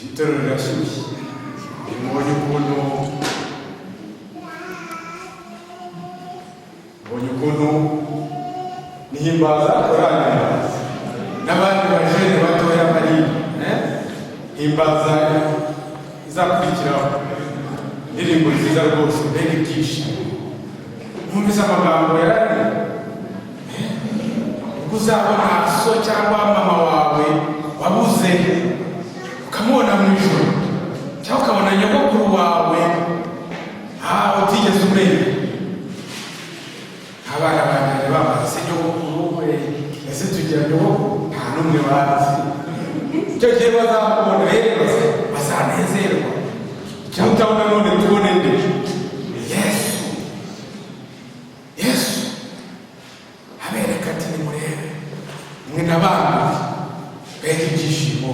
Itorero rirashyushye. Mubonye ukuntu, mubonye ukuntu nihimbaza korali Himbaza n'abandi bajene batoya bari Himbaza izakurikiraho, indirimbo nziza rwose. Mbega ibyishimo! Mwumvise amagambo yarari, ubwo uzabona so cyangwa mama wawe wabuze, ukamubona mu ijoro, cyangwa ukabona nyogokuru wawe utigeze umenya. Abana banjye bamaze se nyogokuru we, ese tugira nyogokuru? Nta n'umwe bazi. Icyo gihe bazamubona rero bazanezerwa. Ikirutabona none tubone nde? Yesu. Yesu abereka ati: "Nimurebe mwe n'abandi." Mbega ibyishimo!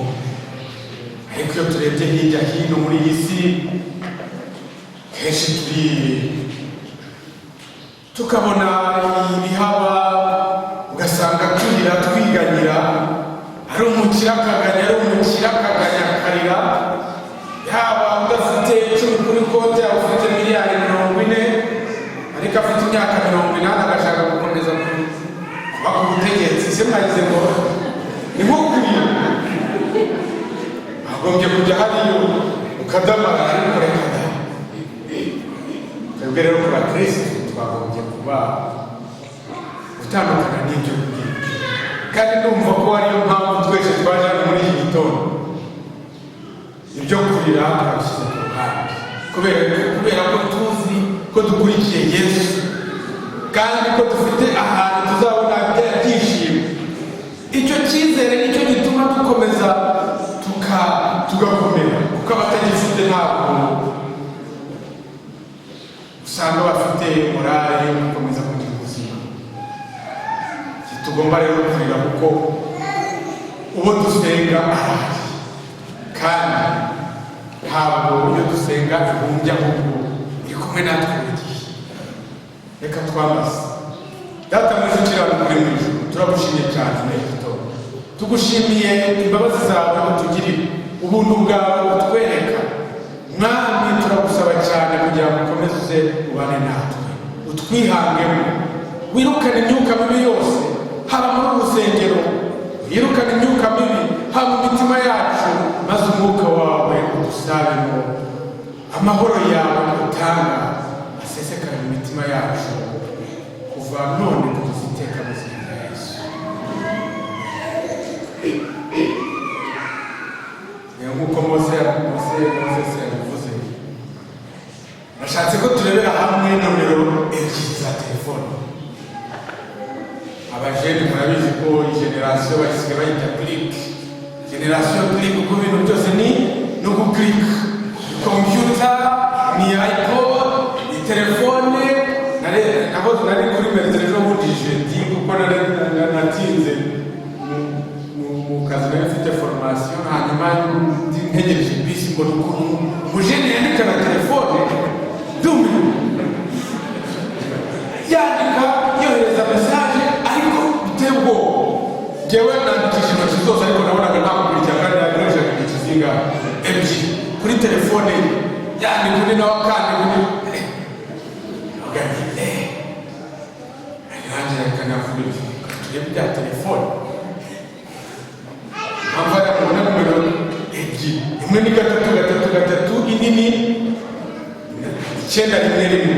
Ariko iyo turebye hirya hino muri iyi si, kenshi turi tukabona ibihaba, ugasanga turira, twiganyira. Ari umukire akaganya, ari umukire akaganya akarira, yaba udafite 10 kuri konti, yaba ufite miliyari 40, ariko afite imyaka 80 agashaka gukomeza kuba ku butegetsi. Se mwagize ngo ni nko kurira? Agombye kujya hariyo ukadamara, ariko reka da. Twebwe rero ku bakirisitu twagombye kuba gutandukana n'ibyo ngibyo, kandi ndumva ko ariyo mpamvu twese twaje hano muri iki gitondo. Ibyo kurira twabishyize ku ruhande kubera ko tuzi ko dukurikiye Yesu, kandi ko dufite ahantu tuzabona bya byishimo. Icyo cyizere nicyo gituma dukomeza tugakomera, kuko abatagifite ntabwo usanga bafite morale yo gukomeza kugira ubuzima. Tugomba rero kurira kuko uwo dusenga arahari, kandi ntabwo iyo dusenga ihumbya, ahubwo iri kumwe natwe buri gihe. Reka twambaze. Data mwiza ukiranuka uri mu ijuru, turagushimiye cyane muri iki gitondo. Tugushimiye imbabazi zawe utugirira, ubuntu bwawe utwereka. Mwami, turagusaba cyane kugira ngo ukomeze uze ubane natwe, utwihangemo, wirukane imyuka mibi yose, haba muri uru rusengero, wirukane imyuka mibi haba mu mitima yacu, maze umwuka wawe udusabemo, amahoro yawe utanga asesekare mu mitima yacu kuva none kugeza iteka, mu izina rya Yesu. Nk'uko Mose yabivuze, nashatse ko turebera hamwe nomero ebyiri za telefone. Abajene murabizi ko iyi génération basigaye bayita click, génération click, kuko ibintu byose ni no guclicka. Computer ni iPod, ni telefone. Nabo nari kuri metero ejo bundi jeudi, kuko nari natinze mu kazi, nari mfite formation. Hanyuma ntegereje bisi, mbona ukuntu umujene yandika na telefone, ndumiwe. Yandika, yohereza message, ariko biteye ubwoba. Njyewe nandikisha intoki zose, ariko nabonaga nta gukurikira, kandi yakoreshaga intoki zingahe? Ebyiri kuri telefone ye. Yandika, undi nawe akandika, undi. Avuga nti: Nanjye reka navuga ibi, turebe bya telefone." Mpamvu hariya mubona nimero ebyiri, imwe ni 333, indi ni 911.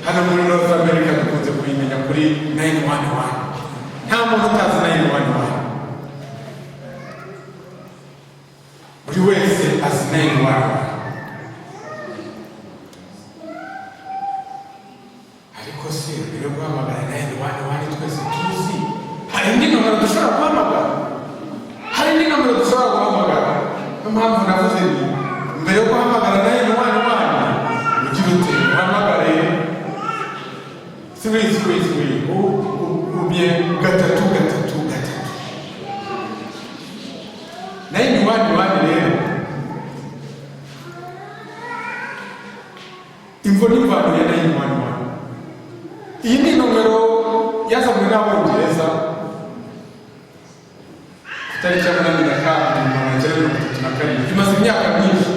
Hano muri North America dukunze kuyimenya kuri 911. Nta muntu utazi 911, buri wese azi 911. Ariko se mbere yo guhamagara 911 twese tuzi, hari indi nomero dushobora guhamagara? Hari indi nomero dushobora guhamagara. Niyo mpamvu navuze nti: mbere yo guhamagara 911, ugira ute? Uhamagare 333 ou bien 333. 911 rero, imvo n'imvano ya 911, iyi ni nomero yazanywe n'Abongereza ku tariki ya 8 Nyakanga 1932. 7, imaze imyaka myinshi.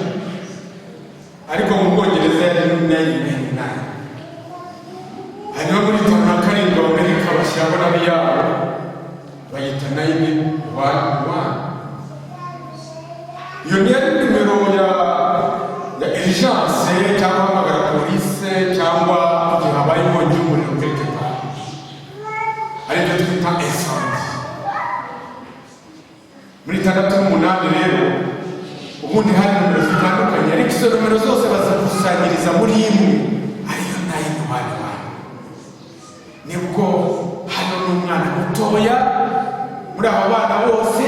Ariko mu Bwongereza yari 999. Hanyuma muri 57 Amerika bashyiraho n'abiyabo, bayita 911. Iyo niyo ari nimero ya urgence, cyangwa guhamagara polisi, cyangwa igihe habaye inkongi y'umuriro quelque part, aribyo twita incendie. Muri 68 rero, ubundi hari nomero zitandukanye, ariko izo nomero zose bazikusanyiriza muri imwe, ariyo 911. Nibwo hano n'umwana mutoya muri aba bana bose,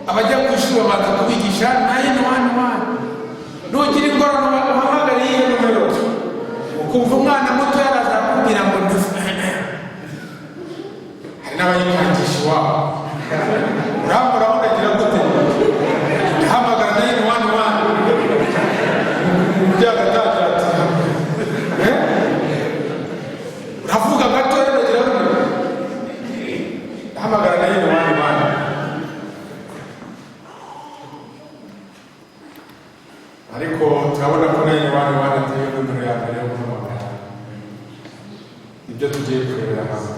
abajya ku ishuri babanza kubigisha 911. Nugira ingorane, uhamagare iyo nomero. Ukumva umwana muto yaraza arakubwira ngo hari n'abayikangisha iwabo. Urambura, unagira gute? Ndahamagara 911. Umubyeyi agatangira ati: "Eh? Uravuga gatoya, ndagira gute? Ndahamagara 911." Ariko turabona ko 911 atari yo nomero ya mbere yo guhamagara. Nibyo tugiye kurebera hamwe.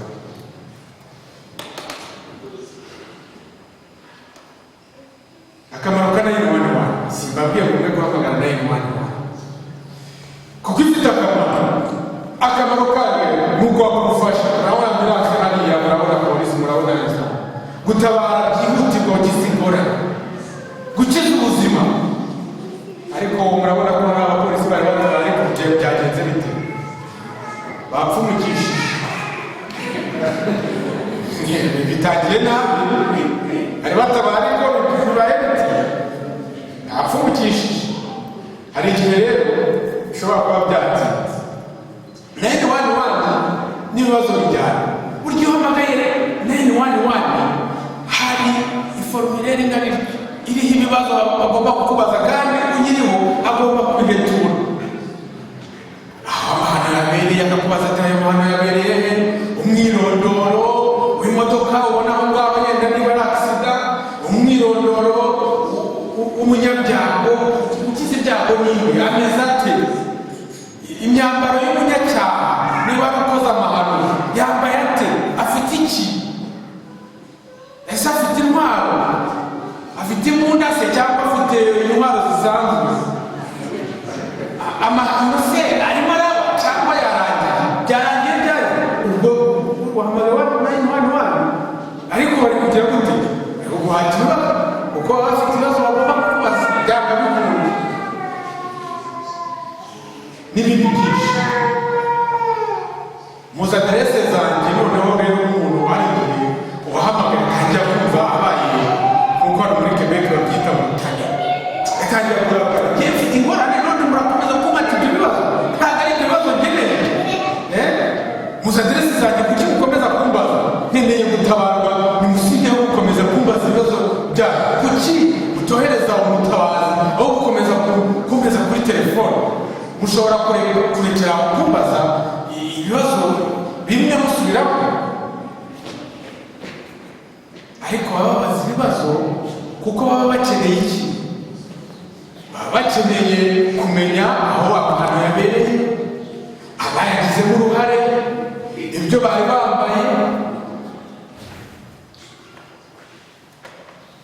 Akamaro ka 911. Simbabwiye ngo mwe guhamagara 911, kuko ifite akamaro. Akamaro kayo ni ukwaka ubufasha. Murabona ambulance hariya, murabona polisi, murabona neza gutabara byihutirwa wagize ingorane, gukiza ubuzima. Ariko murabona ko hari abapolisi bari batabaye, ariko byagenze bite? Bapfumukishije, bitangiye nabi. Bari batabaye, ariko bibaye bite? Bapfumukishije. Hari igihe rero bishobora kuba byatinze. 911 n'ibibazo bijyana. Burya iyo uhamagaye 911, hari i formulaire ingana itya iriho ibibazo bagomba kukubaza, kandi uyiriho agomba kubihetura. Aho amahano yabereye, akakubaza ati: "Ayo mahano yabereye he?" Umwirondoro w'imodoka ubona aho ngaho, yenda niba ari accident, umwirondoro w'umunyabyago ugize ibyago niwe, ameze ate, imyambaro y'umunyacyaha niba ari ukoze amahano, yambaye ate, afite iki, ese afite intwaro, afite imbunda se cyangwa afite intwaro zisanzwe, amahano se arimo araba cyangwa yarangiye, byarangiye ryari. Ubwo wahamagara 911, ariko bari kugira gute? Bari kuguhata ibibazo, kuko baba bafite ibibazo bagomba kukubaza byanga bikunda, n'ibindi byinshi. Muzi aderese zanjye. Noneho rero umuntu warigiye uwahamagaye atangira kumva abaye, nk'uko hano muri Quebec babyita mu tanya, atangira kurakara: "Njye mfite ingorane, none murakomeza kumata ibyo bibazo. Ntabwo ari ibyo bibazo nkeneye. Eh? Muzi aderese zanjye, kuki mukomeza kumbaza? Nkeneye gutabarwa, nimusigeho gukomeza kumbaza ibibazo byanyu. Kuki mutohereza umutabazi aho gukomeza kumeza kuri telefone? Mushobora kurekera kumbaza ibibazo bimwe musubiramo." Ariko baba babaza ibibazo kuko baba bakeneye iki? Baba bakeneye kumenya aho amahano yabereye, abayagizemo uruhare, ibyo bari bambaye.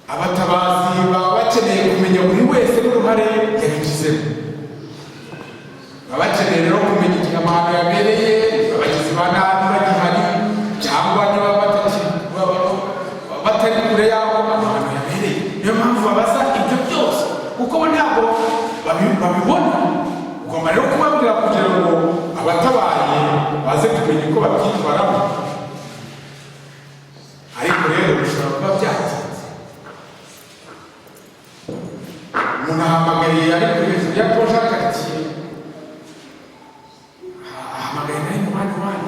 Abatabazi baba bakeneye kumenya buri wese n'uruhare yabigizemo. Baba bakeneye rero kumenya igihe amahano yabereye, abagizi ba nabi bagihari cyangwa niba batari kure y'aho amahano yabereye. Niyo mpamvu babaza ibyo byose, kuko bo ntabwo babibona. Ugomba rero kubabwira kugira ngo abatabaye baze kumenya uko babyitwaramo. Ariko rero bishobora kuba byatinze. Umuntu ahamagaye ariko hejuru ya Pont Cartier, ahamagaye 911.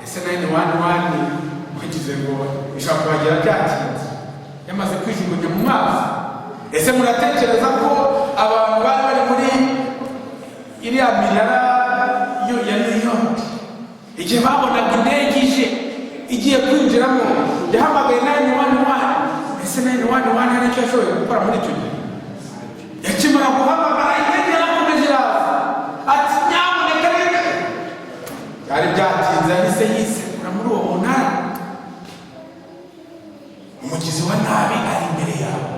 Ese 911 wagize ngo bishobora kuhagera byatinze, yamaze kwijugunya mu mazi? Ese muratekereza ko abantu bari bari muri iriya minara yo ya New York, igihe babonaga indege ije igiye kwinjiramo, yahamagaye 911? Ese 911 hari icyo yashoboye gukora muri icyo gihe? Uribuka guhamagara, indege yarakomeje iraza, ati: "Nyamuneka reka." Byari byatinze, yahise yisekura muri uwo munara. Umugizi wa nabi ari imbere yawe,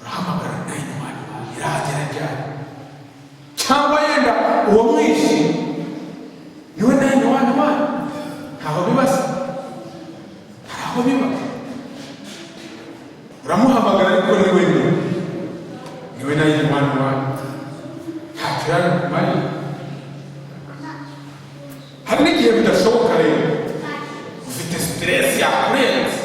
urahamagara 911, irahagera ryari? Cyangwa yenda uwo mwishi niwe 911. Ntaho biba se? Hari aho biba. Uramuhamagara, ariko niwe niwe 911, ntacyo yari kumariye. Hari n'igihe bidashoboka rero, ufite stress yakurenze,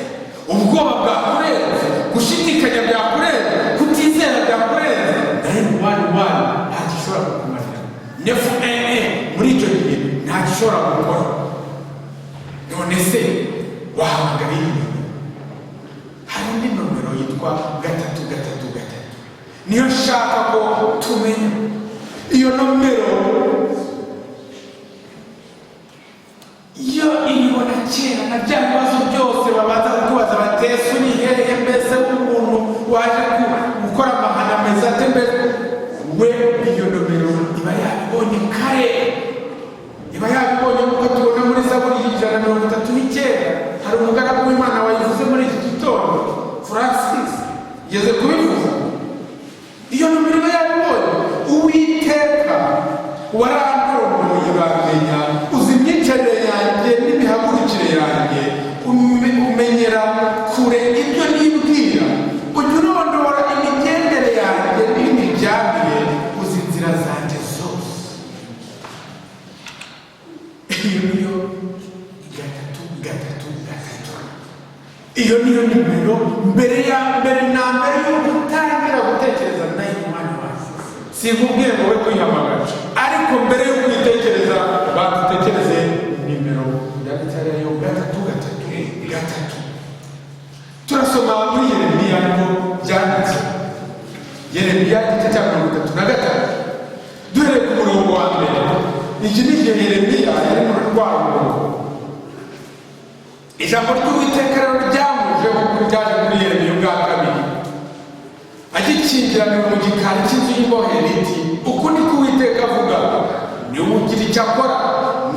ubwoba bwakurenze, gushidikanya byakurenze, kutizera byakurenze, 911 ntacyo ishobora kukumarira. Neuf un un muri icyo gihe ntacyo ishobora gukora. None se wahamagara iyi nimero? Hari indi nomero yitwa 333, niyo nshaka ko tumenya. Iyo nomero iyo ibibona kera, na bya bibazo byose babanza kukubaza, bati: "Ese uri hehe? Mbese w'umuntu waje gukora amahano ameze ate?" Mbese we, iyo nomero iba yabibonye kare, iba yabibonye, nk'uko tubona muri Zaburi 139. Hari umugaragu w'Imana wayivuze muri iki gitondo, Francis igeze kubivuza. Iyo nomero iba yabibonye. "Uwiteka, warandondoye uramenya, uzi imyicarire yanjye n'imihagurukire yanjye, umenyera kure ibyo nibwira. Ujya urondora imigendere yanjye n'imiryamire, uzi inzira zanjye zose." Iyo niyo 333. Iyo niyo nimero mbere ya mbere na mbere y'uko utangira gutekereza 911. Sinkubwiye ngo we kuyihamagara, ariko mbere yo kuyitekereza, banza utekereze nimero yanditse hariya, 333. Turasoma muri Yeremiya, niko byanditse. Yeremiya igice cya 33, duhereye ku murongo wa mbere. Iki ni igihe Yeremiya yari mu rwango. Ijambo ry'Uwiteka rero ryamujeho kuri, ryaje kuri Yeremiya ubwa kabiri agikingiraniwe mu gikari cy'inzu y'imbohe, riti: "Uku ni ko Uwiteka avuga, niwe ugira icyo akora,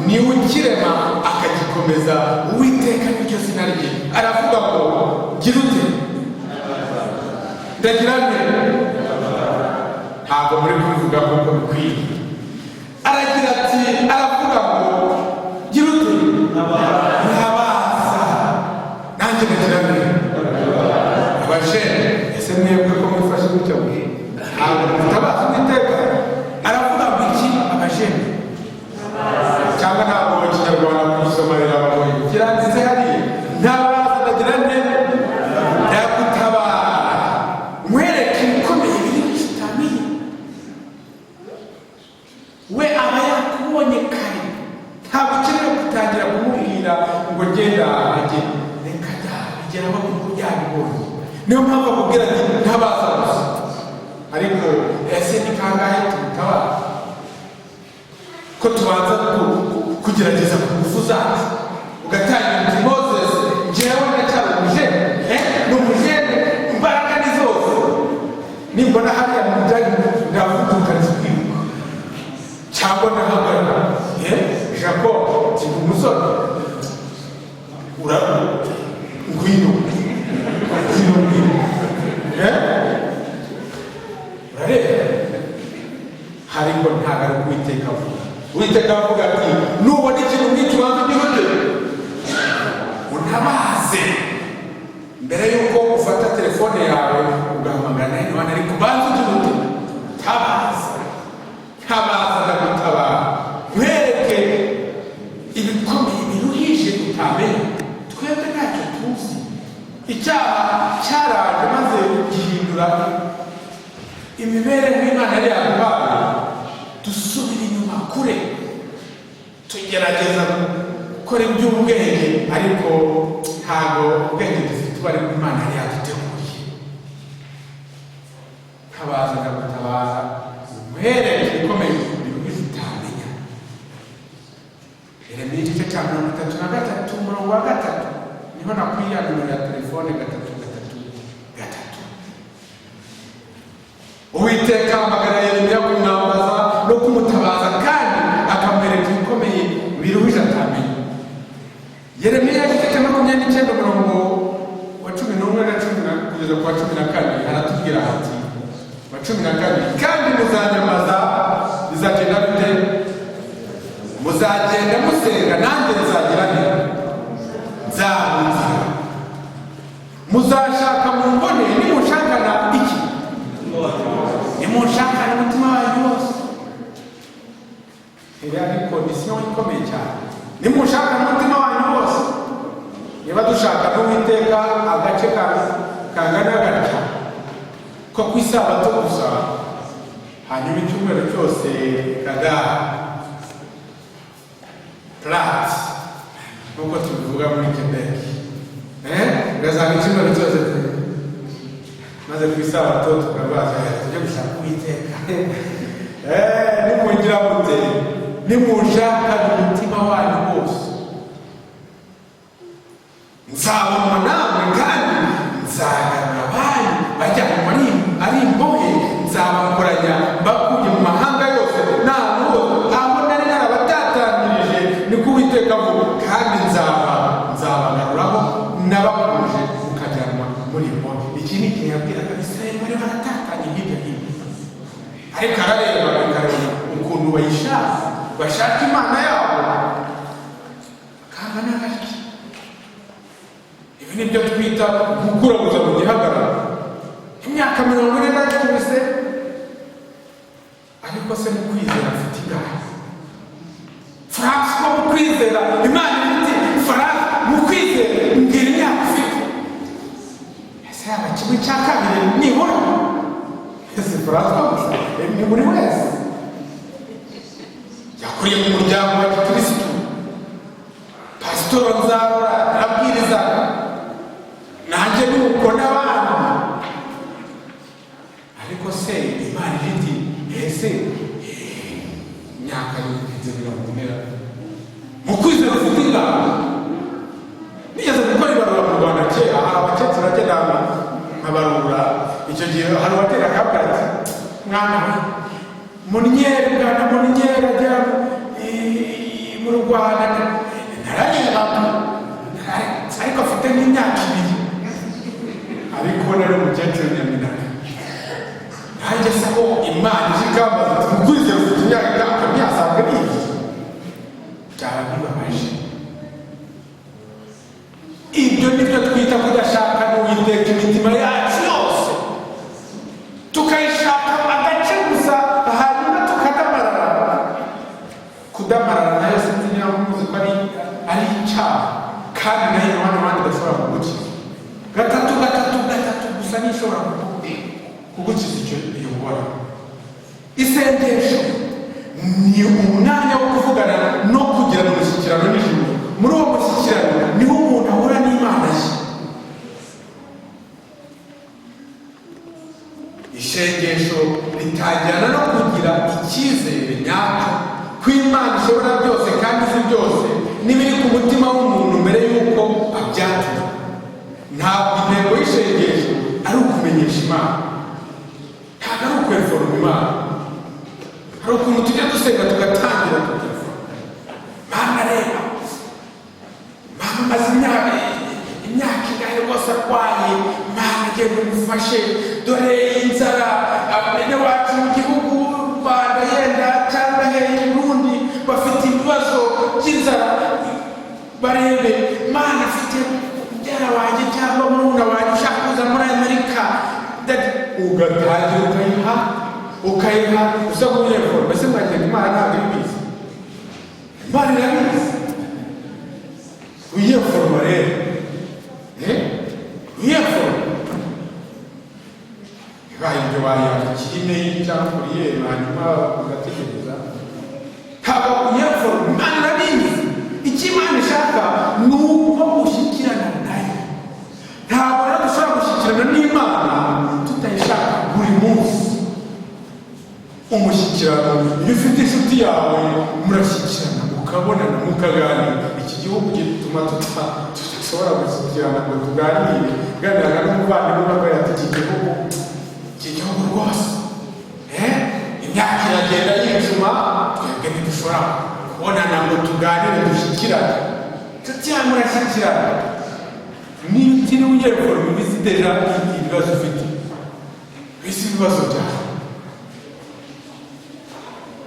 niwe ukirema akagikomeza, Uwiteka niryo zina rye. Aravuga ngo: gira ute? Ndagira nte? Ntabwo muri kubivuga nk'uko bikwiye. Aragira ati, aravuga ngo: gira ute? Ntabaza, nanjye ndagira nte? Abajene, ese mwebwe ko mwifashe gutya, mwe ntabwo mutabaza Uwiteka? Aravuga ngo iki, abajene? Cyangwa ntabwo Ikinyarwanda kugisoma birabagoye? Kiranditse hariya: ntabaza, ndagira nte? Ndagutabara, nkwereke ibikomeye biri utamenye. We aba yakubonye kare, ntabwo ukeneye gutangira kumubwira ngo genda ajye. Reka da, bigeraho kuko yabibonye. Niyo mpamvu akubwira ati: "Ntabaza gusa." Ariko ese ni kangahe tumutabaza, ko tubanza kugerageza ku ngufu zacu, ugatangira uti: "Moses, njyewe ndacyari umujene, ni umujene, imbaraga ni zose, nimbona hariya mu bijyanye ndavuduka kwiruka cyangwa ndahagarara." Jacob ndi umusore, ura ngwino, ngwino, ngwino. Urareba, ariko ntabwo ari Uwiteka avuga. Uwiteka avuga ati: "Nubona ikintu nk'icyo, ubanza ugire ute? Untabaze." Mbere y'uko ufata telefone yawe ugahamagara 911, ariko ubanza ugira ute? Tabaza. Ntabaza, ndagutabara, nkwereke ibikomeye biruhije utamenya. Twebwe ntacyo tuzi. Icyaha cyaraje maze gihindura imibereho Imana yari yaduhaye, dusubira inyuma kure, tugerageza gukora iby'ubwenge, ariko ntabwo ubwenge dufite ubu ariko Imana yari yaduteguriye. Ntabaza, ndagutabara, nkwereke ibikomeye biruhije utamenya. Yeremiya igice cya 33, umurongo wa 3, niho nakwiye nomero ya telefone 333. Uwiteka ahamagara Yeremiya kumwambaza no kumutabaza, kandi akamwereka ibikomeye biruhije atamenya. Yeremiya igice cya 29, umurongo wa 11 na cumi na kugeza ku wa 14, haratubwira hati, wa 12: "Kandi muzanyambaza, bizagenda bite? Muzagenda musenga, nanjye nzagira nte? Nzabumvira. Muzashaka mumbone, nimushakana iki? Nimunshakana umutima wanyu wose." Iriya ni condition ikomeye cyane: nimushakana umutima wanyu wose. Niba dushaka n'Uwiteka agace kangana gatya ko ku Isabato gusa, hanyuma icyumweru cyose kaga plate, nk'uko tubivuga muri Quebec, ugasanga icyumweru cyose, maze ku Isabato tukabaza, tujye gushaka Uwiteka. Nimugira mute? Nimunshakana umutima wanyu wose, nzabona namwe, kandi nzagarura abanyu bajyanwa ari imbohe, nzabakoranya mbakuye mu mahanga yose n'ahantu hose aho nari narabatatanyirije, niko Uwiteka avuga, kandi nzabagaruraho nabakuje mukajyanwa muri imbohe." Iki ni igihe yabwiraga Abisirayeli bari baratatanye hirya hino, ariko arareba akareba ukuntu bayishaka, bashaka Imana yabo kangana gutya. Ibi ni byo twita gukuraguza mu gihagararo. Imyaka 40 narikubise, ariko se mu kwizera mfite ingahe? Francois, mu kwizera, Imana ifite Francois mu kwizera, mbwira imyaka ufite. Ese yaba kimwe cya kabiri nibura? Ese Francois gusa? Ni buri wese yakuriye mu muryango wa gikirisitu, pasitoro Nzarora arabwiriza, nanjye nuko n'abandi. Ariko se Imana iti: "Ese imyaka ngize 40, mu kwizera ufite ingano?" Nigeze gukora ibarura mu Rwanda kera, hari abakecuru agenda nkabarura. Icyo gihe hari uwatera akabwira ati: "Mwana we, munyeri, bwana munyeri agera mu Rwanda, nararebaga, ariko afite n'imyaka 2." Ariko nari umukecuru nyaminaga nanjye. Se ko Imana ije ikambaza ati: "Mu kwizera ufite imyaka ingahe?" Ntiyasanga ni ibyo, byaba bibabaje. Ibyo ni byo twita kudashaka n'Uwiteka imitima yacu yose, tukayishaka agace gusa, hanyuma tukadamarara. Kudamarara nayo sinzi niba muzi ko ari icyaha, kandi nayo Yohana abandi idashobora kugukiza. Gatatu, gatatu, gatatu gusa ntishobora kugukiza icyo iyo ngorane. Isengesho ni umwanya wo kuvugana no kugirana umushyikirano n'ijuru. Muri uwo mushyikirano niho umuntu ahura n'Imana ye. Isengesho ritangirana no kugira icyizere nyacyo ko Imana ishobora byose kandi izi byose n'ibiri ku mutima w'umuntu mbere y'uko abyatura. Ntabwo intego y'isengesho ari ukumenyesha Imana, ntabwo ari ukweforoma Imana. Hari ukuntu tujya dusenga tugatangira tukiforoma: "Mana, reba mama, amaze imyaka ingahe rwose arwaye. Mana, genda umufashe. Dore inzara, bene wacu mu gihugu Rwanda yenda cyangwa hehe Burundi bafite ibibazo by'inzara, barebe. Mana, afite mubyara wanjye cyangwa murumuna wanjye ushaka kuza muri Amerika." Ugatangira ukayiha, ukayiha, usa nk'uyeforoma. Mbese mwagira ngo Imana ntabwo ibizi? Imana irabizi. Wiyeforoma rero, wiyeforoma. Bibaye ibyo, wayandikira email cyangwa courriel, hanyuma ugategereza. Ntabwo uyeforoma, Imana irabizi. Icyo Imana ishaka ni uko ushyikirana nayo. Ntabwo rero dushobora gushyikirana n'Imana tutayishaka buri munsi. Umushyikirano, iyo ufite inshuti yawe murashyikirana, mukabonana, mukaganira. Iki gihugu gituma tudashobora gushyikirana ngo tuganire. Ganiraga n'umuvandimwe, ati: "Iki gihugu, iki gihugu rwose." Imyaka iragenda yicuma, twebwe ntidushobora kubonana ngo tuganire, dushyikirane. Inshuti yawe murashyikirana. Niba utiriwe ugiye gukora iminsi, déjà ibibazo ufite bisi ibibazo byawe.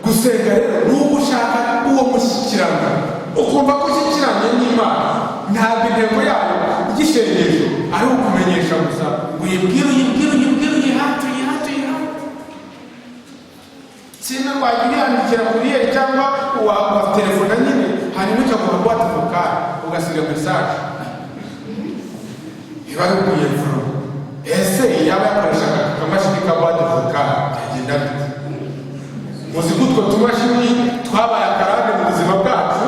Gusenga rero ni uba ushaka uwo mushyikirana, ukumva ko ushyikiranye n'Imana. Ntabwo intego yayo y'isengesho ari ukumenyesha gusa, ngo uyibwire, uyibwire, uyibwire, uyihate, uyihate, uyihate. Sinzi, wajya uyandikira courriel cyangwa wa telefona nyine, hanyuma ikaguha boîte vocale, ugasiga message. Iba ari ukuyevura. Ese yaba yakoreshaga akamashini ka boîte vocale, byagenda bite? Muzi ko utwo tumashini twabaye akarande mu buzima bwacu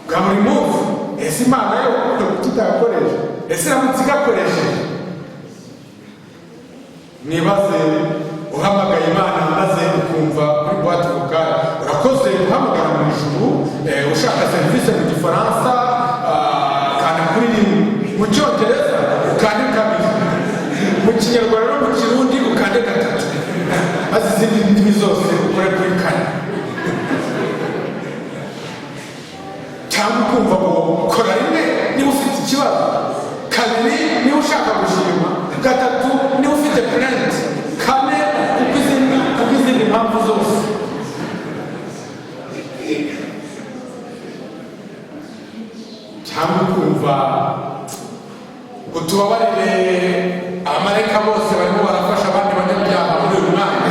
bwa buri munsi. Ese Imana yo tutayakoresha? Ese iramutse igakoresheje? Mwibaze uhamagaye Imana, maze ukumva kuri boîte vocale: "Urakoze guhamagara mu ijuru. Ushaka serivisi mu Gifaransa, kanda kuri 1, mu Cyongereza ukande 2, mu Kinyarwanda no mu Kirundi ukande 3, maze izindi ndimi zose ukore kuri 4." Cyangwa ukumva ngo: "Kora 1 niba ufite ikibazo, 2 niba ushaka gushima, 3 niba ufite plainte, 4 kuko izindi mpamvu zose." Cyangwa ukumva ngo: "Tubabarire, abamarayika bose barimo barafasha abandi banyabyaha muri uyu mwanya.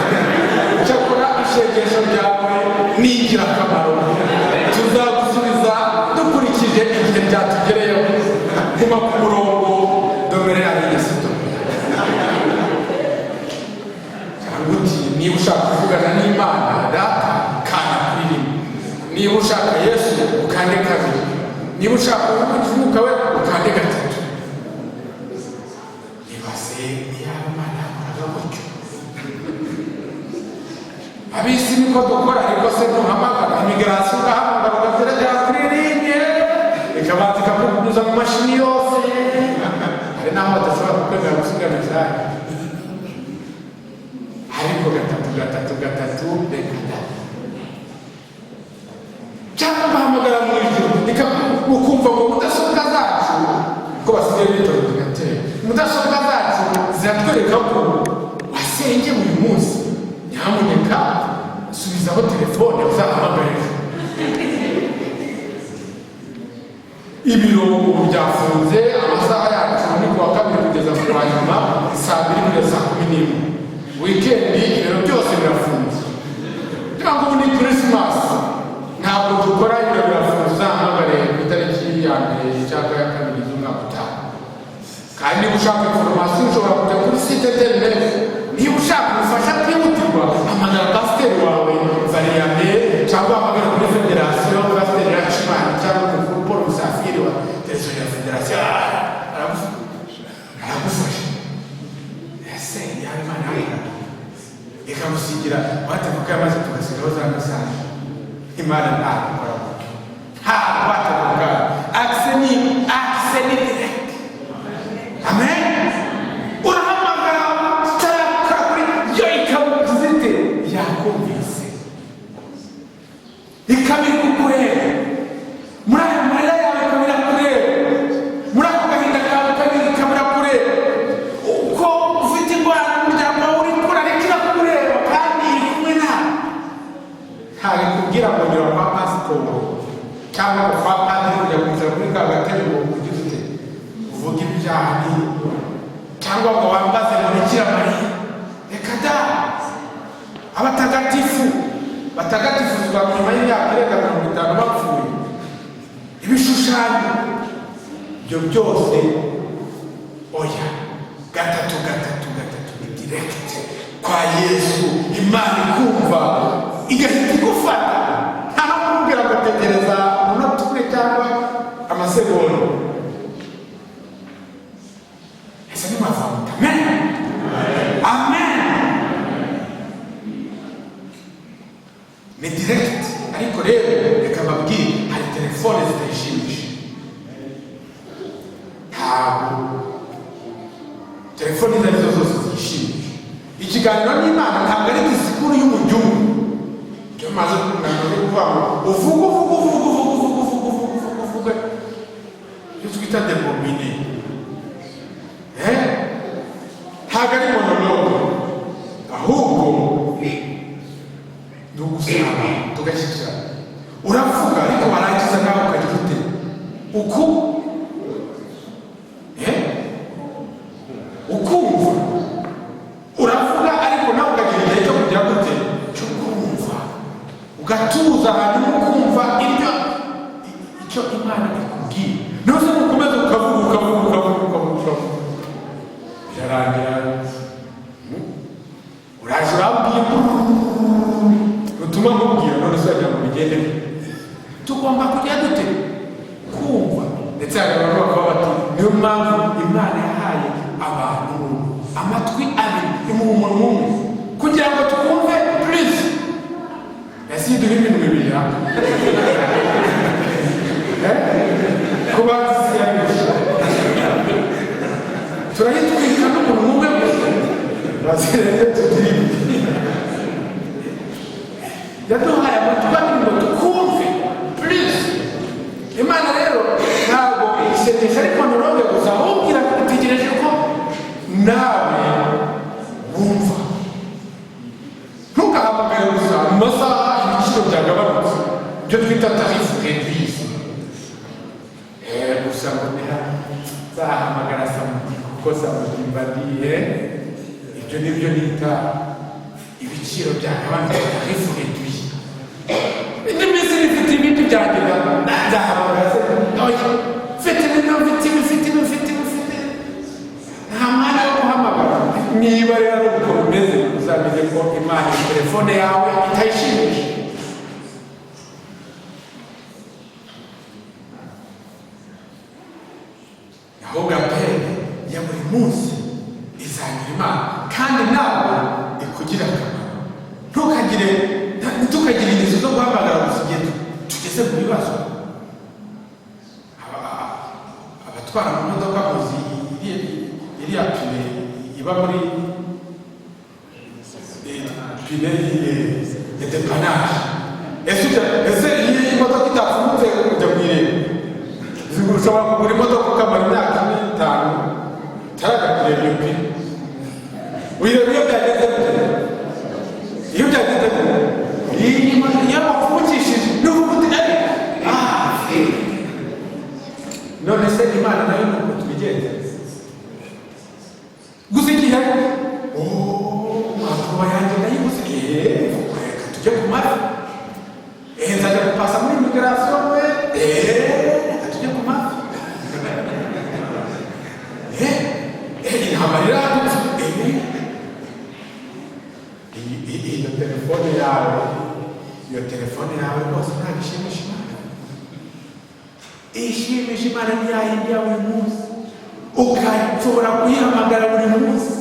Cyakora isengesho ryawe ni ingirakamaro, tuzagusubiza dukurikije igihe byatugereyeho. Guma ku murongo, domere yanjye sito." Cyangwa uti: "Niba ushaka kuvugana n'Imana Data, kanda kuri 1, niba ushaka Yesu ukande 2, niba ushaka Umwuka we ukande 3." Nibaze iyaba Imana yakoraga gutyo. Ab'isi niko dukora. Ariko se ntuhamagara immigration, ugahamagara, ugateragera kuri ligne, ikabanza ikakunyuza mu mashini yose? Hari n'aho badashobora kukwemera gusiga message. Ariko 3 3 3, reka da! Cyangwa ugahamagara mu ijuru, ukumva ngo: "Mudasobwa zacu," ko basigaye bita ordinateur, "mudasobwa zacu ziratwereka ko wasengeye uyu munsi. Nyamuneka subizaho telefone, uzahamagara ejo. Ibiro ubu byafunze. Amasaha yacu ni kuwa kabiri kugeza ku wa nyuma, saa 2 kugeza saa 11. Weekend ibiro byose birafunze. Cyangwa ubu ni Christmas, ntabwo dukora, ibiro birafunze. Uzahamagare ku itariki ya 1 cyangwa ya 2 z'umwaka utaha. Kandi niba ushaka information, ushobora kujya kuri site internet. Niba ushaka ubufasha bwihutirwa, hamagara pasiteri wawe Variyame, cyangwa hamagara kuri federasiyo, pasiteri Rachimani cyangwa umukuru Paul Musafiri wa televiziyo ya federasiyo, aragufasha." Ese yaba Imana yahamagara ikamusigira boîte vocale, maze tugasigaho za message? Imana ntabwo ikora gutyo. Nta boîte vocale, accès ni direct. Amen. Urahamagara, utarakora kuri yo, ikabugize ite? Yakumvise, ikaba iri kukureba muri ayo marira yawe, ikaba irakureba muri ako gahinda kawe, ikaba irakureba uko ufite indwara, umuryango wawe uri kure, ariko irakureba kandi iri kumwe nawe. Ntabwo ikubwira ngo nyura kwa pasiporo cyangwa ngo kwa padiri, kujya kwicara kuri ka gatebe ngo ugire ute, uvuge ibyaha, cyangwa ngo wambaze ngo Bikira Mariya. Reka da! Abatagatifu batagatifuzwa nyuma y'imyaka irenga 50 bapfuye, ibishushanyo, ibyo byose oya. 3 3 3 ni direct kwa Yesu. Imana ikumva, igahita igufata, nta no kumubwira ngo tegereza umunota umwe cyangwa amasegonda. Ese ntimwavuga amen? Amen. Ni direct. Ariko rero reka mbabwire, hari telefone zitayishimisha. Ntabwo telefone izo arizo zose ziyishimisha. Ikiganiro n'Imana ntabwo ari disikuru y'umujyungu. Ibyo maze kuvuga kuvuga ngo uvuge, uvuge, uvuge, uvuge, uvuge, uvuge, uvuge, uvuge, uvuge, ibyo twita débobiner. Ntabwo ari monologue, ahubwo ni ugusaba tugashyikirana. Uravuga, ariko warangiza nawe ukagira ute? Uku ukumva. Uravuga, ariko nawe ukagira igihe cyo kugira gute? Cyo kumva, ugatuza, hanyuma ukumva ibyo icyo Imana ikubwiye. Ntuze ukomeze ukavuga, ukavuga, ukavuga, ukavuga, ukavuga, birarangira uraje urambwiye rutuma nkubwira. None se wagira ngo bigende bite? Tugomba kujya dute? Kumva. Ndetse hari abantu bavuga bati niyo mpamvu Imana yahaye abantu amatwi abiri, imuha umuntu umwe kugira ngo twumve. Please, ese iyo duha ibintu bibiri ya kuba ziyabisha turayitwika n'umuntu umwe gusa bazirenge tugira ibiri. Yaduhaye amatwi abiri ngo tukumve. Please, Imana rero ntabwo isengesho ari monologue gusa, ahubwo irategereje ko nawe wumva. Ntugahamagare gusa mu masaha ibiciro byagabanutse, ibyo twita tarif réduit. Gusa ngo nzahamagara samedi kuko samedi mba ndiye. Ibyo nibyo nita ibiciro byagabanutse, tarif réduit. Indi minsi mfite ibindi byanjye, nzahamagara se? Oya, mfite ibintu, mfite ibi, mfite ibi, mfite ibi, mfite, nta mwanya wo guhamagara. Niba rero ari uko bimeze, uzamenye ko Imana telefone yawe itayishimisha. Ahubwo appel ya buri munsi izanyura Imana kandi nawe ikugira akamaro. Ntukagire, ntukagire ingeso zo guhamagara gusa igihe tugeze mu bibazo. Abatwara mu modoka muzi iriya pine iba muri pine ya dépannage. Ese iyo imodoka idapfumutse ujya kuyireba? Ushobora kugura imodoka ukamara imyaka 4, 5 utarajya kureba iyo pine. Uyireba iyo byagenze bite? Iyo byagenze bite? Iyo wapfumukishije ni uvuga uti "Ah." None se Imana nayo ni uko tubigenza? Gusa igihe umwanzuro yanjye ndayiguze, reka tujye ku mavi, nzajya gupasa muri immigration we, reka tujye ku mavi, intambara iradutse. Iyo telefone yawe, iyo telefone yawe rwose ntabwo ishimisha Imana. Ishimisha Imana ni ya yindi ya buri munsi, ukashobora kuyihamagara buri munsi.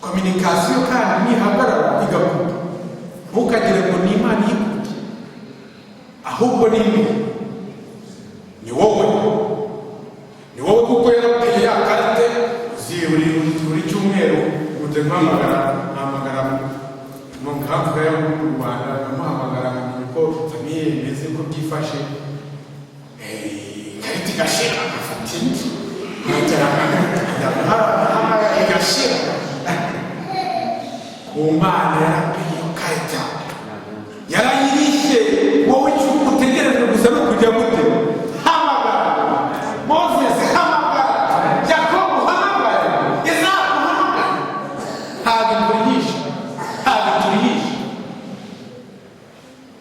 Communication kandi nihagarara, igakupa, ntukagire ngo ni Imana iyikubye, ahubwo ni imwe, ni wowe, ni wowe, kuko yarapeye ya carte. Uzi buri cyumweru nkunze guhamagara, nkahamagara mu nkamvuga yo mu Rwanda, nkamuhamagara nkamenya uko famille imeze, uko byifashe. Ikarita igashira, agafata indi, nkongera ndamuhamagara, igashira. Ku Mana yarapeye iyo karita, yarayirishye. Wowe icyo utegerejwe gusa ni ukujya gute? Hamagara. Moses, hamagara. Yakobo, hamagara. Isaka, hamagara. Ntabwo turihisha, ntabwo turihisha.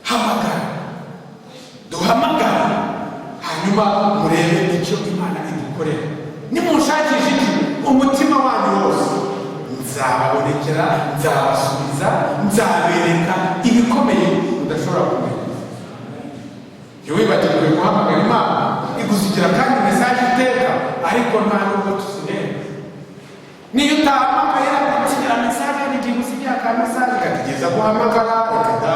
Hamagara, duhamagara, hanyuma murebe icyo Imana idukorera. Nimunshakisha iki? Umutima wanyu wose, nzababonekera, nzabasubiza, nzabereka ibikomeye udashobora kumenya. Ntiwibagirwe guhamagara Imana. Igusigira kandi message iteka, ariko nta nubwo tuzireba. Niyo utahamagaye, iragusigira message. Hari igihe igusigira aka message, igategereza guhamagara, reka da,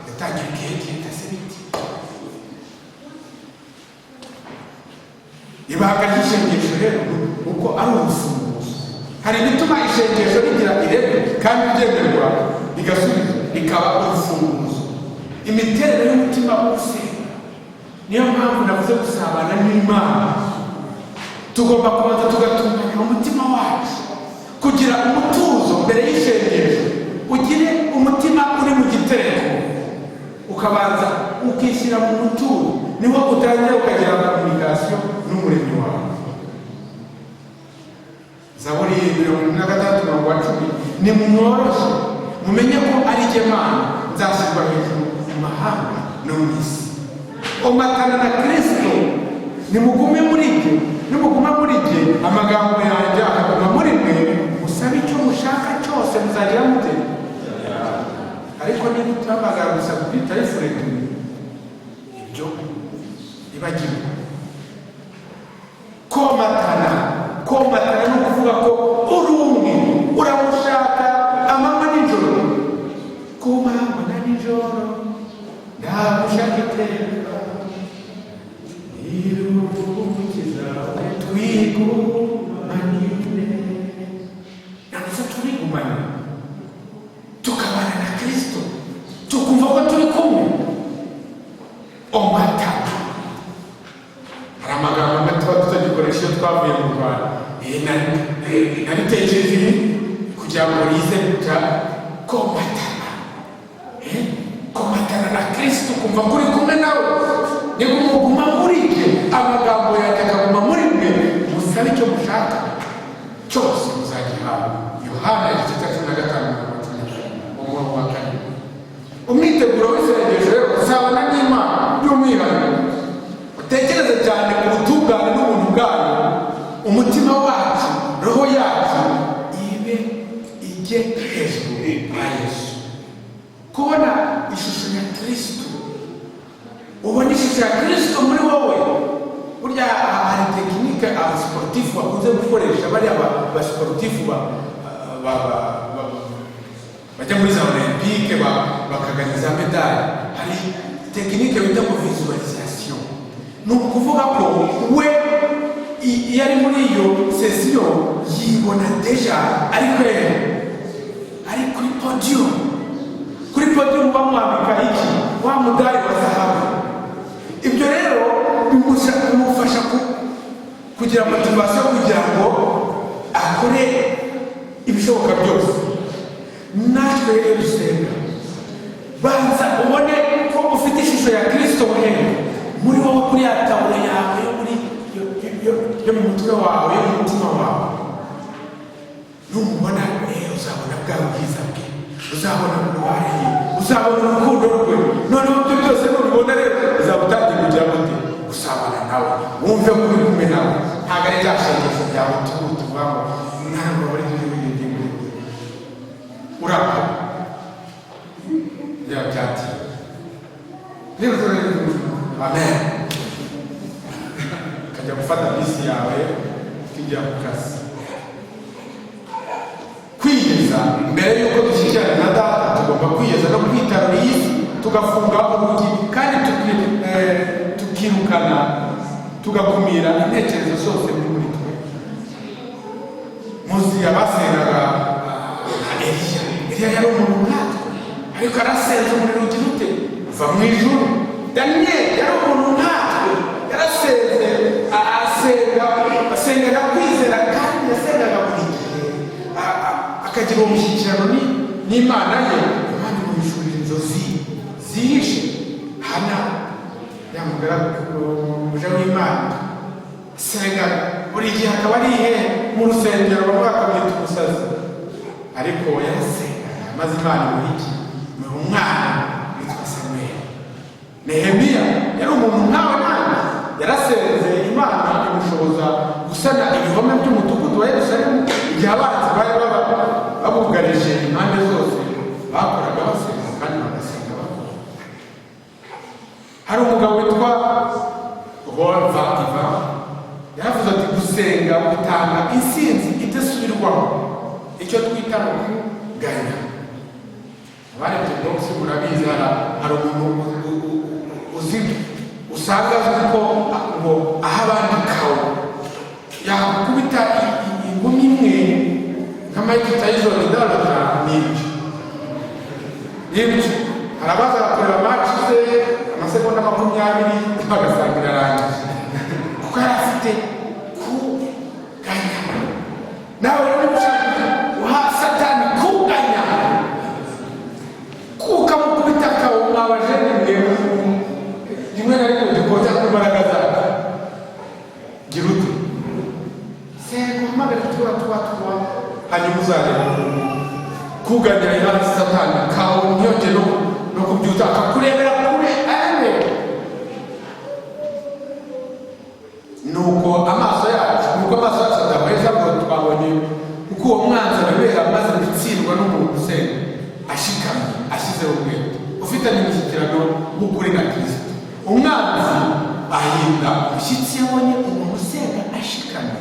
igatangira ikegeta se biti. Ibanga ry'isengesho rero ni uko ari urufunguzo. Ntabwo ari monologue, ntabwo ari Hari ibituma isengesho rigira ireme kandi ryemerwa rigasubizwa, rikaba urufunguzo: imiterere y'umutima usenga. Niyo mpamvu navuze gusabana n'Imana. Tugomba kubanza tugatunganya umutima wacu kugira umutuzo mbere y'isengesho, ugire umutima uri mu gitereko, ukabanza ukishyira mu mutuzo, niho utangira ukagira communication n'Umuremyi wawe. Zaburi 76, umurongo wa 10: "Nimworoshye mumenye ko ari jye Mana, nzashyirwa hejuru mu mahanga no mu isi." Omatana na Kirisito. "Nimugume muri jye, nimuguma muri jye, amagambo yanjye akaguma muri mwe, musabe icyo mushaka cyose, muzagira mute?" Ariko niba utamagara gusa kuri tayifureti, ibyo ibagiwe. Komatana, komatana ni ukuvuga ko uri umwe, uramushaka amanywa nijoro. Ku manywa na nijoro ndagushaka iteka, Umukiza twigumanire. Ntabwo turigumanye, tukabana na Kirisito, tukumva ko turi kumwe. Omatana. Hari amagambo amwe tuba tutagikoresha iyo twavuye mu Rwanda. Naritekereje ibi kugira ngo rize kuja komatana. Komatana na Kirisito, ukumva ko uri kumwe nawe. "Nimuguma muri jye, amagambo yanjye akaguma muri mwe, musabe icyo mushaka cyose, muzagihabwa." Yohana igice cya 15, mirongo 14, umurongo wa 7. Umwiteguro w'isengesho rero, usabana n'Imana by'umwihariko, utekereze cyane ku butungane n'ubuntu bwayo. Umutima wacu, roho yacu ibe ijye hejuru kwa Yesu, kubona ishusho ya Kristo, ubona ishusho ya Kristo muri wowe. Burya hari technique abasportifs bakunze gukoresha, bariya basportifs bajya muri za Olympique, bakaganya za médailles. Hari technique bita ngo visualisation. Ni ukuvuga ko we iyo ari muri iyo session, yibona déjà ari kwera, ari kuri podium. Kuri podium bamwambika iki? Wa mudari wa zahabu. Ibyo rero bimufasha kugira motivation kugira ngo akore ibishoboka byose. Natwe rero dusenga, banza ubone ko ufite ishusho ya Kirisito muhembe muri wowe, kuri ya tableau yawe yo muri yo mu mutwe wawe, yo mu mutima wawe. Numubona, uzabona bwa bwiza bwe, uzabona ububare ye, uzabona urukundo rwe. Noneho ibyo byose nubibona rero, uzaba utangiye kugira gute? Gusabana nawe, wumve ko uri kumwe nawe. Ntabwo ari rya sengesho ryawe tuvuga ngo ntabwo muri urapfa byaba byatiye. Amen, ukajya gufata bisi yawe, ukijya ku kazi. Kwiyeza: mbere y'uko dushyikirana na Data, tugomba kwiyeza no kwitarura iyi si, tugafunga urugi kandi tukirukana, tugakumira intekerezo zose muri twe. Muzi abasengaga nka Eliya. Eliya yari umuntu nkatwe, ariko arasenze, umuriro ugira ute? Uva mu ijuru. Daniyeli yari umuntu nkatwe, yarasenze, asenga, asengaga kwizera, kandi yasengaga buri gihe, akagira uwo mushyikirano n'Imana ye. Imana imuhishurira inzozi zihishe. Hana ya mugaragu, umuja w'Imana, senga buri gihe, akaba ari ihe? Mu rusengero. Bamwe bakamwita umusazi, ariko yarasengaga, maze Imana imuha iki? Imuha umwana witwa Samweli. Nehemiya yari umuntu nkawe nanjye, yarasenze, Imana imushoboza gusana ibihome by'umudugudu wa Yerusalemu igihe abanzi bari babugarije impande zose. Bakoraga basenga kandi bagasenga bakora. Hari umugabo witwa Rolf Ivan, yaravuze ati: "Gusenga gutanga intsinzi idasubirwaho, icyo twita ngo kuganya." Abarebye boxe murabizi, hari umuntu uzi usanga azwi ko ngo aha abandi kawo yakubita ingumi imwe. Mike Tyson ndarota. Nibyo, nibyo. Hari abaza bakorera match ze amasegonda 20, bagasanga irarangiye, kuko yari afite kuganya. Nawe rero niba ushaka guha Satani kuganya, ukamukubita akawuma, abajene mwe rimwe na rimwe dukota ku mbaraga zacu, gira ute? Senga, uhamagare tuba tuba tuba, hanyuma uzareba ukuntu kuganya ihaza Satani kawe, ntiyongere no kubyuta, akakurebera kure ane. Nuko amaso yacu adahweza ngo twabonye uko uwo mwanzi abibera amaze gutsindwa n'umuntu usenga ashikamye, ashyizeho umwete, ufitanye imishyikirano w'ukuri na Kirisito. Umwanzi ahinda umushyitsi iyo abonye umuntu usenga ashikamye,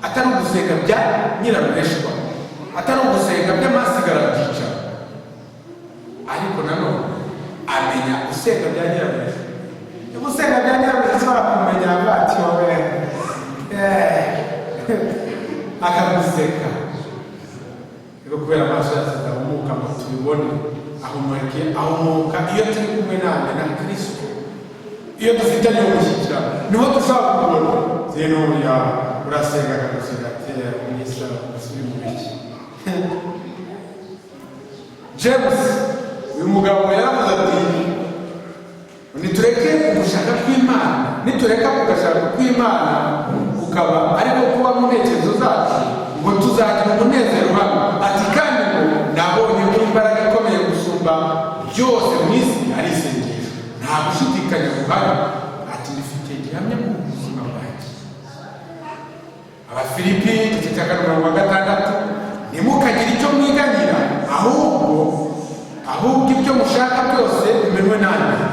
atari ugusenga bya nyirarureshwa, atari ugusenga by'amasigara byica. Ariko nanone amenya usenga bya nyirarureshwa. Niba usenga bya nyirarureshwa, ushobora kumenya ati wowe, akaguseka. Ariko kubera amaso yacu adahumuka ngo tubibone, ahumuke ahumuka iyo turi kumwe nande? Na Kirisito. Iyo dufitanye umushyikirano, niho dushobora kubona rero. Uriya urasenga akaguseka ati: "Umuyisilamu usubire mu biki?" James, uyu mugabo yaravuze ati: "Nitureke ugushaka kw'Imana, nitureka kugashaka kw'Imana kukaba ariko kuba mu ntekerezo zacu, ngo tuzagira umunezero hano." Ati: "Kandi ngo nabonye ko imbaraga ikomeye gusumba byose mu isi ari isengesho, nta gushidikanya guhari." Ati: "Bifitiye gihamya mu buzima bwanjye." Abafilipi igice cya 4, umurongo wa 6: "Ntimukagire icyo mwiganyira, ahubwo ibyo mushaka byose bimenywe nande?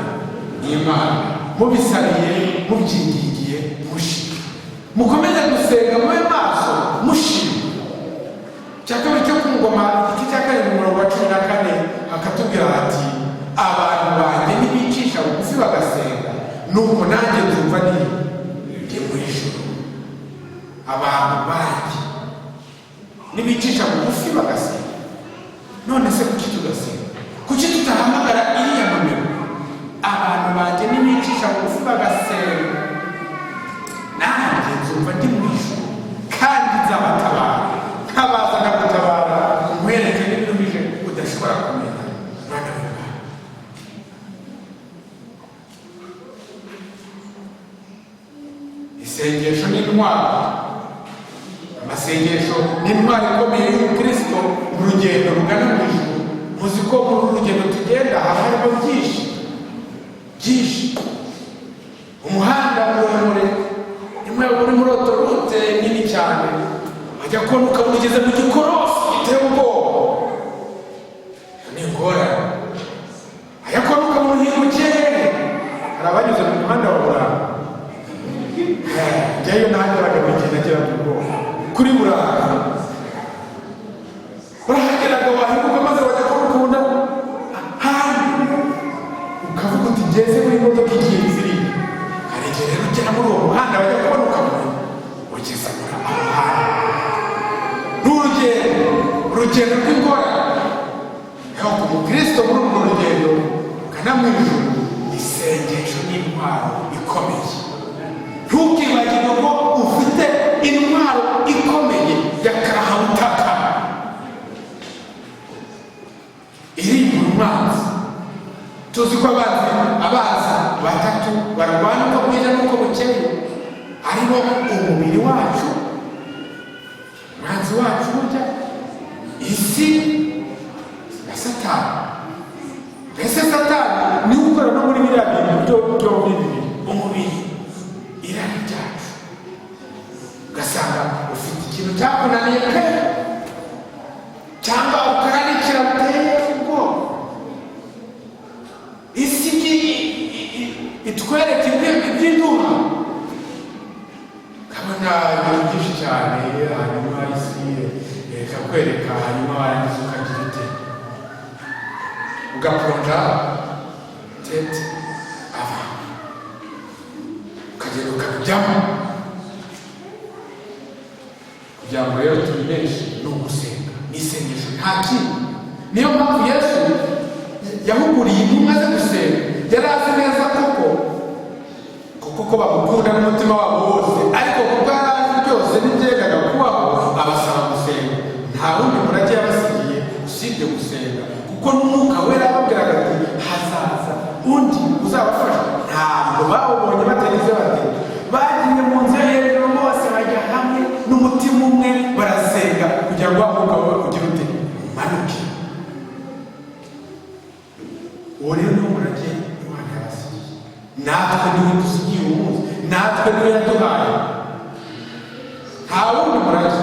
N'Imana, mubisabiye, mubyingingiye, mushima. Mukomeze gusenga, mube maso, mushima." Cya kabiri cyo ku Ngoma, igice cya 7, umurongo wa 14, hakatubwira hati: "Abantu banjye nibicisha bugufi bagasenga, nuko nanjye nzumva ndi mu ijuru." Abantu banjye nibicisha bugufi bagasenga. None se kuki tudasenga? Kuki tutahamagara iriya nomero? Abantu banjye nibicisha bugufi bagasenga, nanjye nzumva ndi mu ijuru, kandi nzabatabara, nkabaza, nkagutabara, nkwereke n'ibiruhije udashobora kumenya, mwana w'Imana. Isengesho ni intwaro. Amasengesho ni intwaro ikomeye y'umukristo mu rugendo rugana mu ijuru. Muzi ko muri uru rugendo tugenda haba harimo byinshi byinshi, umuhanda muremure, imwe uri muri autoroute nini cyane, wajya kubona ukabona ugeze mu gikorosi giteye ubwoba. Ni ingorane. Wajya kubona ukabona uhingukiye hehe? Hari abanyuze mu muhanda wa Buranga. Njyayo nahageraga buri gihe nageraga ubwoba kuri Buranga. Urahageraga, wahinguka, maze wajya kubona ukabona ahandi, ukavuga uti: "Ngeze muri modoka igiye ziriya." Hari igihe rero ugera muri uwo muhanda, wajya kubona ukabona ugeze muri aho hantu. Ni urugendo, urugendo rw'ingorane. Ariko ku mukristo muri urwo rugendo rugana mu ijuru, isengesho ni intwaro ikomeye. Ntukibagirwe ko ufite intwaro ikomeye ya karahabutaka irimbura umwanzi. Tuzi ko abanzi batatu barwana uko bwije n'uko bukeye, aribo umubiri wacu, umwanzi wacu burya, isi na Satani. Mbese Satani niwe ukora no muri biriya bintu byombi bibiri, umubiri, irari ryacu, ugasanga ufite ikintu cyakunaniye pe, cyangwa ukararikira biteye ubwoba. Isi itwereka iby'iduha, ukabona ibintu byinshi cyane, hanyuma isi ikakwereka, hanyuma warangiza ukagira ute? Ugaponja tête avant, ukagenda ukabijyamo. Kugira ngo rero tubineshe ni ugusenga, ni Ni isengesho, nta kindi. Niyo mpamvu Yesu yahuguriye intumwa ze gusenga. Yari azi neza koko kuko ko bamukunda n'umutima wabo wose, ariko kuko yari azi byose n'ibyendaga kubaho, abasaba gusenga. Nta wundi murage yabasigiye usibye gusenga, kuko n'Umwuka Wera yababwiraga ati: "Hazaza undi uzabafasha." Ntabwo bawubonye batagize bati bagiye mu nzu yo hejuru, bose bajya hamwe n'umutima umwe, barasenga kugira ngo wa Mwuka wawe ugire ute? Umanuke. Uwo rero niwo murage Imana yabasigiye, natwe niwe dusigiye uwo munsi, natwe niwe yaduhaye, nta wundi murage.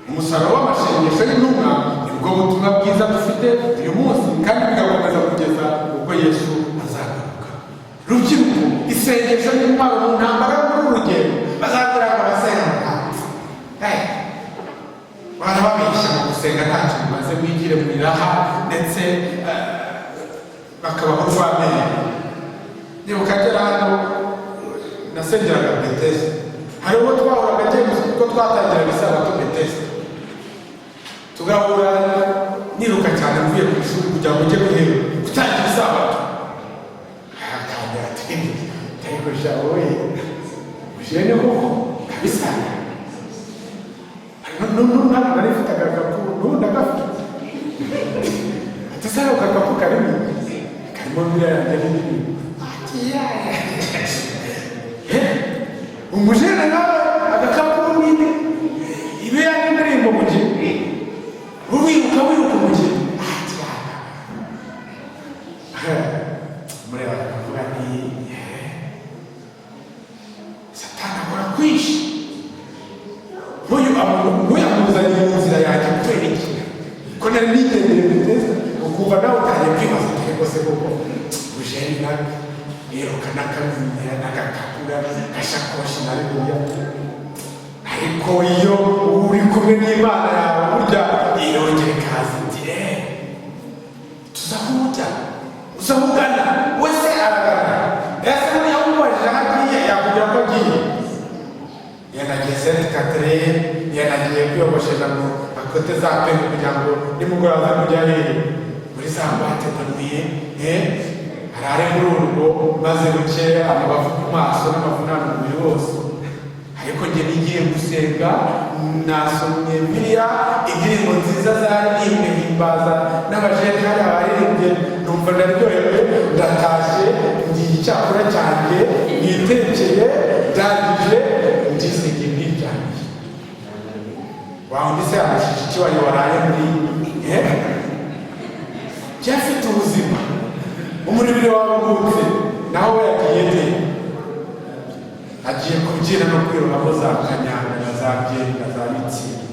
Umusaruro w'amasengesho y'intumwa nibwo butumwa bwiza dufite uyu munsi, kandi bigakomeza kugeza ubwo Yesu azagaruka. Rubyiruko, isengesho ni intwaro mu ntambara yo muri uru rugendo. Bazabwira ngo basenga, barababeshya mu gusenga ntacyo bimaze, mwigire mu iraha, ndetse bakabaho urw'amenyo. Nibuka agera hano nasengeraga Betesi, hari ubwo twahuraga agiye, kuko twatangiraga isabato Betesi, tugahura niruka cyane mvuye ku ishuri kugira ngo ujye guhera gutangira isabato. Akambwira ati: "Ariko sha wowe ujene koko kabisa." Ntabwo nari mfite agakapu, n'ubu ndagafite. Ati: "Se ako gakapu karimo iki?" "Karimo biriya yanjye n'ibindi bintu." Ati: "Yaya, umujene nawe agakapu n'indi ibiriya n'indirimbo mu gihe wiruka wiruka mu gihe." Ati: "Yaya." Mureba akavuga nti: "Satani akora kwinshi, nk'uyu amuzanye mu nzira yanjye kubera iki, ko nari nigendeye Betesda?" Ukumva nawe utangiye kwibaza ati: "Ariko se koko ujeni nawe niruka n'akamenya n'agakapu gashakoshi na Bibiliya?" Ariko iyo uri kumwe n'Imana yawe, burya irongera ikaza iti: "Eh, tuzahuja uzahugana." Wese aragana. Ese buriya umubajije aho agiye, yakubwira ko agiye yanagiye Sainte Catherine, yanagiye kwiyogoshesha ngo akote za peni kugira ngo nimugoroba aze kujya hehe? Muri za boîte de nuit, arare muri urwo, maze buke amabavu ku maso n'amavunane umubiri wose. Ariko njye nigiye gusenga, nasomye Bibiliya, indirimbo nziza zaririmbwe, himbaza n'abajene hariya baririmbye, numva ndaryohewe, ndatashye, ngiye icyakora cyanjye nitekeye, ndangije ndisegeye, ndiryamiye. Wa undi se yamushije iki wari waraye muri cyafite ubuzima, umubiri wawe ugutse? Naho we yagiye te? Agiye kubyina no kwirohamo za kanyanga na za byeri na za mitsingi.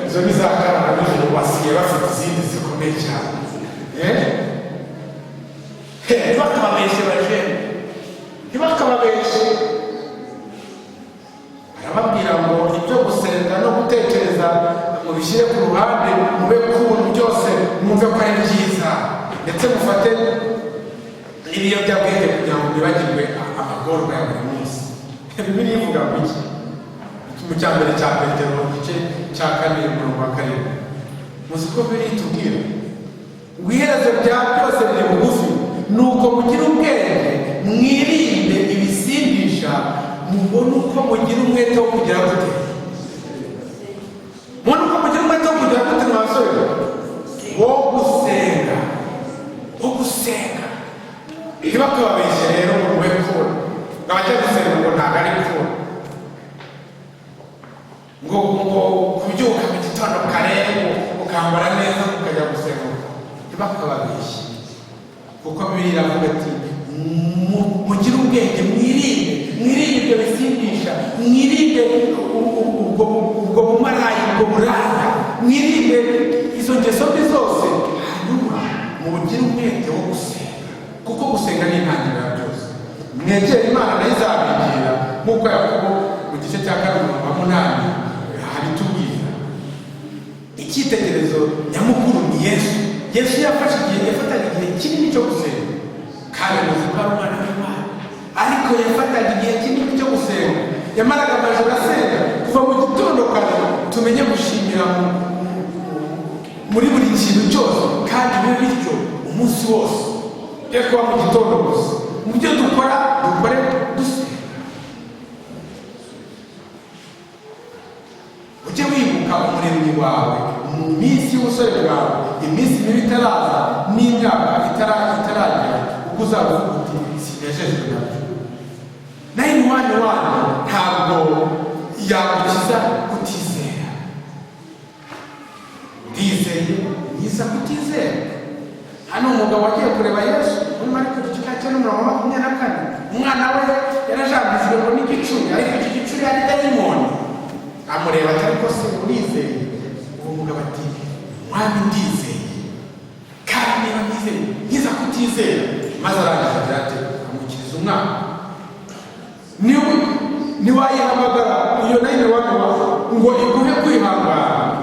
Izo ni za karara nijoro, basigaye bafite izindi zikomeye cyane. Ntibakababeshye bajene, ntibakababeshye. Arababwira ngo ibyo gusenga no gutekereza mubishyire ku ruhande, mube kuntu byose, mwumve ko ari byiza, ndetse mufate n'ibiyobyabwenge kugira ngo mwibagirwe amagorwa ya buri munsi. Bibiliya ivuga ngo iki mu cya mbere cya Petero, igice cya 4, umurongo wa 7? Muzi ko Bibiliya itubwira ngo iherezo rya byose riri bugufi. Nuko mugire ubwenge, mwirinde ibisindisha, mubone uko mugira umwete wo kugira gute? Mubone uko mugira umwete wo kugira gute, mwa basore? Wo gusenga, wo gusenga. Ntibakababeshye rero ngo mube cool, ngo abajya gusenga ngo ntabwo ari cool, ngo kubyuka mu gitondo kare, ngo ukambara neza, ukajya gusenga. Ntibakababeshye, kuko Bibiliya iravuga ati: "Mugire ubwenge, mwirinde ibyo bisindisha, mwirinde ubwo bumarayi, ubwo buraya, mwirinde izo ngeso mbi zose, hanyuma mugire umwete wo gusenga, kuko gusenga ni intangiriro ya byose. Mwegere Imana nayo izabigira," nk'uko Yakobo mu gice cya 2 umurongo wa 8 habitubwira. Icyitegererezo nyamukuru ni Yesu. Yesu yafashe igihe, yafataga igihe kinini cyo gusenga, kandi muzi ko ari umwana w'Imana, ariko yafataga igihe kinini cyo gusenga. Yamaraga amajoro asenga kuva mu gitondo kare. Gusengera muri buri kintu cyose, kandi bibe bityo umunsi wose, byo kuba mu gitondo gusa. Mu byo dukora, dukore dusenga. Ujye wibuka Umuremyi wawe mu minsi y'ubusore bwawe, iminsi mibi itaraza n'imyaka itaragera, ubwo uzaba uvuga uti: "Sinejejwe nabyo." 911 ntabwo yagukiza kutizera. Ndizeye, nkiza kutizera. Hano umugabo wagiye kureba Yesu muri Mariko igice cya 9, umurongo wa 24, umwana we yarajambijwe ngo n'igicuri, ariko icyo gicuri ari dayimoni. Amureba ati: "Ariko se urizeye?" Uwo mugabo ati: "Mwami, ndizeye, kandi niba nizeye, nkiza kutizera." Maze arangiza agira ati: "Amukiriza umwana." Ntiwayihamagara iyo 911 ngo iguhe kwihangana,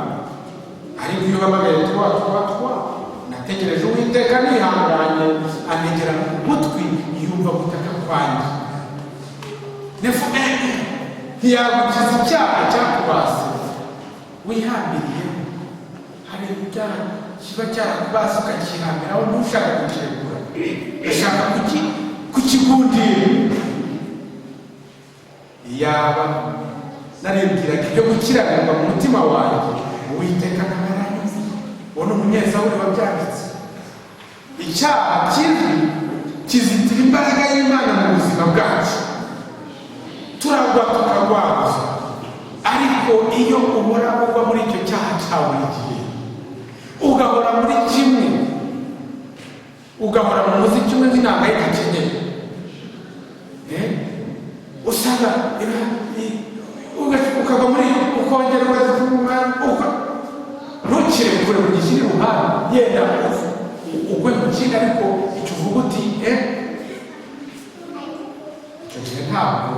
ariko iyo uhamagaye twa twa twa. Nategereje Uwiteka nihanganye, antegera ugutwi, yumva gutaka kwanjye. Neuf ntiyagukiza icyaha cyakubase wihambiriyeho. Hari icyaha kiba cyarakubase, ukakihambiraho, ntushaka kukirekura, ugashaka kukigundira. Iyaba naribwiraga ibyo gukiranirwa mu mutima wanjye, Uwiteka akaba yaranyumviye. Uwo ni umunyezaburi wabyanditse. Icyaha kizwi kizitira imbaraga y'Imana mu buzima bwacu, turagwa tukagwaguza. Ariko iyo uhora ugwa muri icyo cyaha cya buri gihe, ugahora muri kimwe, ugahora mu muziki umwe nk'inanga y'igikenyeri, usanga ukagwa muri, ukongera ntukire kure, ugishyire iruhande, yenda ugwe mu kindi, ariko icyo uvuga uti icyo gihe ntabwo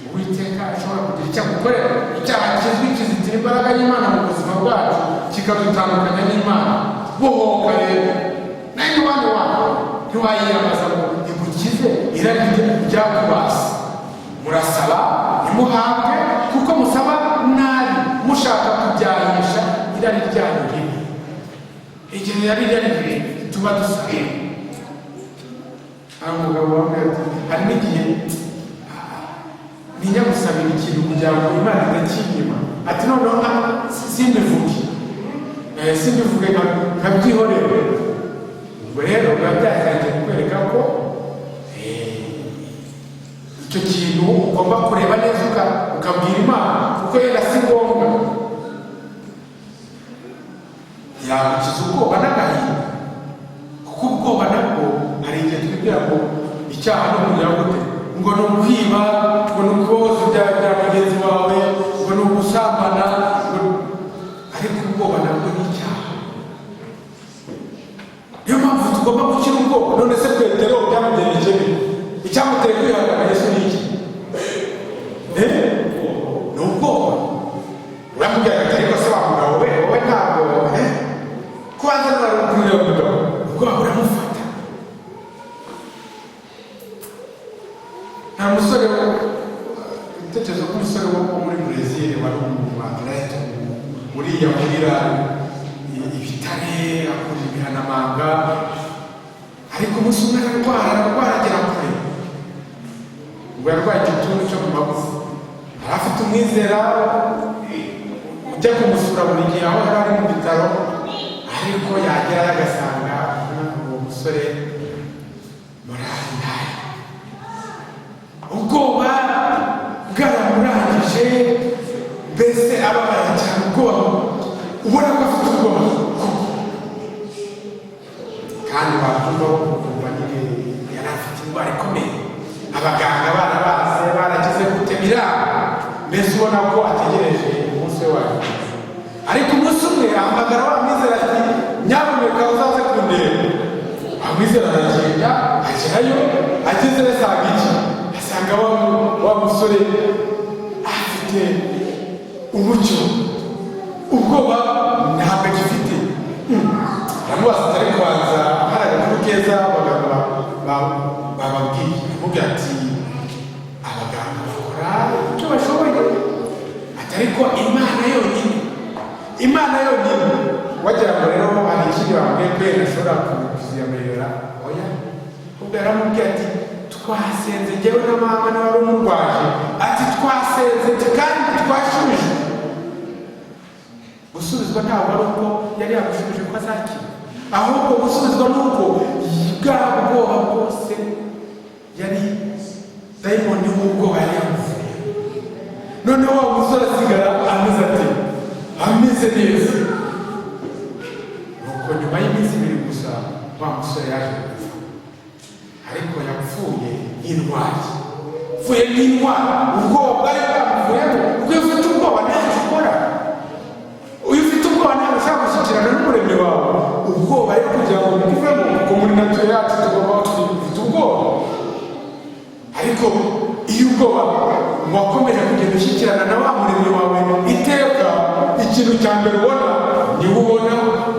Uwiteka ashobora kugira icyo agukorera. Icyaha kizwi kizitira imbaraga y'Imana mu buzima bwacu, kikadutandukanya n'Imana. Bohoka rero. 911 ntiwayiyambaza ngo igukize irari ryakubase. Murasaba ntimuhabwe kuko musaba nabi, mushaka kubyahisha irari ryanyu ribi. Igihe irari rari ribi tuba dusaba. Hari umugabo wambwiye ati: "Hari n'igihe ntinya gusabira ikintu kugira ngo Imana idakinyima." Ati: "Noneho simbivuge, simbivuge, nkabyihorera." Ubwo rero biba byatangiye kukwereka ko icyo kintu ugomba kureba neza, ukabwira Imana, kuko yenda si ngombwa. Yagukiza ubwoba n'agahinda, kuko ubwoba nabwo hari igihe twibwira ngo icyaha no kugira gute, ngo ni ukwiba, ngo ni ukuboza ibyaha bya mugenzi wawe, ngo ni ugusambana, ariko ubwoba nabwo ni icyaha. Niyo mpamvu tugomba gukira ubwoba. None se Petero byamugendekeye bite? Icyamuteye kwihakana Yesu ni iki? Ni ubwoba. Uramubwira ati: "Ariko se wa mugabo we, wowe ntabwo kubanza ntiwari mugabo?" Ubwoba buramufata. Nta musore, ibitekerezo ko umusore wo muri Brezil wari umu athlète, uriya murira ibitare, akurira ibihanamanga, ariko umunsi umwe ararwara, ararwara agera kure, ngo yarwaye igituntu cyo mu magufa. Yari afite umwizera ujya kumusura buri gihe aho yari ari mu bitaro, ariko yagerayo agasanga uwo musore morale ntayo, ubwoba bwaramurangije, mbese ababara cyane, ubwoba, ubona ko afite ubwoba koko. Kandi wabyumva ukumva nyine yari afite indwara ikomeye, abaganga barabaze, baragize gute, biranga, mbese ubona ko ategereje umunsi we wa nyuma. Ariko umunsi umwe ahamagara wa mwizera ati: "Nyamuneka uzaze kundeba." Wa mwizera aragenda, agerayo, agezeyo asanga iki? Asanga wa musore afite umucyo, ubwoba ntabwo agifite. Aramubaza ati: "Ariko kubanza hari agakuru keza abaganga bababwiye?" Aramubwira ati: "Abaganga bakora icyo bashoboye." Ati: "Ariko Imana yonyine kwera ashobora kuziyamerera. Oya, ubwo yaramubwiye ati: "Twasenze njyewe na mama nawe wari umurwaje." Ati: "Twasenze kandi twashubijwe." Gusubizwa ntabwo ari uko yari yagushubije ko azakira, ahubwo gusubizwa ni uko bwa bwoba bwose yari dayimoni w'ubwoba yari yamuvuye. Noneho wa musore asigara ameze ati ameze neza. Nuko nyuma y'iminsi 2 gusa, wa musore yaje gupfa, ariko yapfuye nk'intwari, yapfuye nk'intwari. Ubwoba bwari bwamuvuyemo, kuko iyo ufite ubwoba ntacyo ukora. Iyo ufite ubwoba ntabwo ushobora gushyikirana n'Umuremyi wawe. Ubwoba rero kugira ngo bukuvemo, kuko muri nature yacu tugomba dufite ubwoba, ariko iyo ubwoba wakomeje kugenda ushyikirana na wa Muremyi wawe iteka, ikintu cya mbere ubona niwe ubona,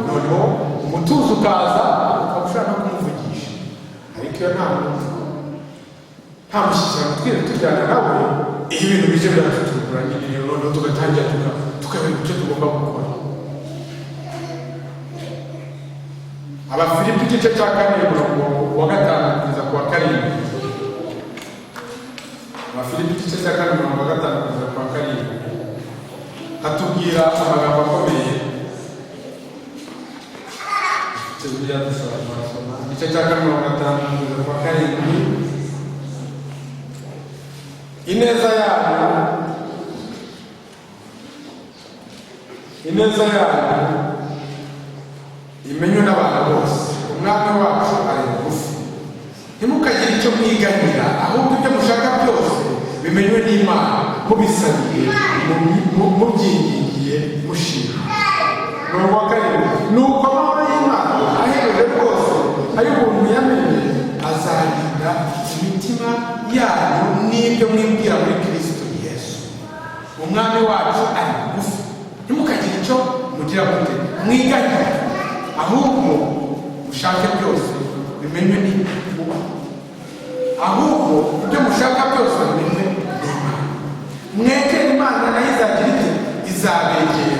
noneho umutuzo ukaza, ukaba ushobora no kumuvugisha. Ariko iyo nta mushyikirano twiriwe tujyana nawe, iyo ibintu bije biratutungura nyine rero, noneho tugatangira tukamenya icyo tugomba gukora. Abafilipi igice cya 4, umurongo wa 5 kugeza ku wa 7. Abafilipi igice cya 4, umurongo wa 5 kugeza ku wa 7, hatubwira amagambo akomeye. Ufite Bibiliya dushobora kuhasoma. Igice cya 4, umurongo wa 5 kugeza ku wa 7: "Ineza yanyu, ineza yanyu imenywe n'abantu bose. Umwami wacu ari bugufi. Ntimukagire icyo mwiganyira, ahubwo ibyo mushaka byose bimenywe n'Imana, mubisabiye, mubyingingiye, mushima." Umurongo wa 7: "Nuko amahoro y'Imana ahebuje rwose ay'ubuntu yamenye azarinda imitima yanyu n'ibyo mwibwira muri Kristo Yesu." Umwami wacu ari bugufi. Ntimukagire icyo mugira mute mwiganyira, ahubwo mushake byose bimenywe ni, ahubwo ibyo mushaka byose bimenywe n'Imana. Mwegere Imana, nayo izagira ite? Izabegera.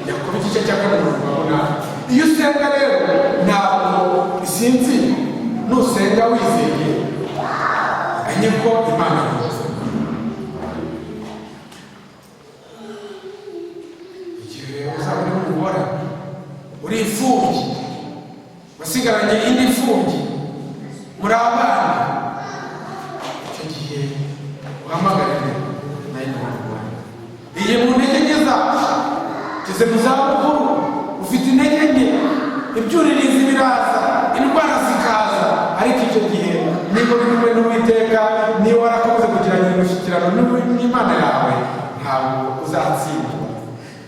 Yakobo igice cya 4, umurongo wa 8. Iyo usenga rero ntabwo isinzira. Nusenga wizeye, umenye ko Imana yumva. Igihe uzaba uri mu ngorane, uri imfubyi, wasigaranye indi mfubyi, muri abana, icyo gihe uhamagarire 911. Igihe mu ntege nke zacu, ugeze mu zabukuru, ufite intege nke, ibyuririzi biraza, indwara zikaza, ariko icyo gihe niba uri kumwe n'Uwiteka, niba warakomeje kugirana umushyikirano n'Imana yawe, ntabwo uzatsindwa.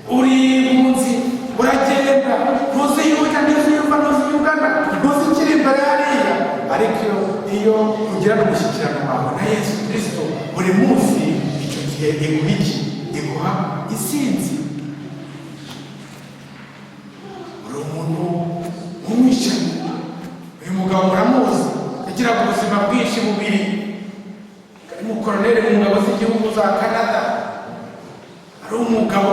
Uri impunzi, uragenda, ntuzi iyo ujya, ntuzi iyo uva, ntuzi iyo ugana, ntuzi ikiri imbere hariya, ariko iyo ugirana umushyikirano wawe na Yesu Kirisito buri munsi, icyo gihe iguha iki? Iguha isinzi. Uri umuntu w'umwicanyi. Uyu mugabo muramuzi, yagiraga ubuzima bwinshi bubiri. Ari umukoroneri mu ngabo z'igihugu za Canada, ari umugabo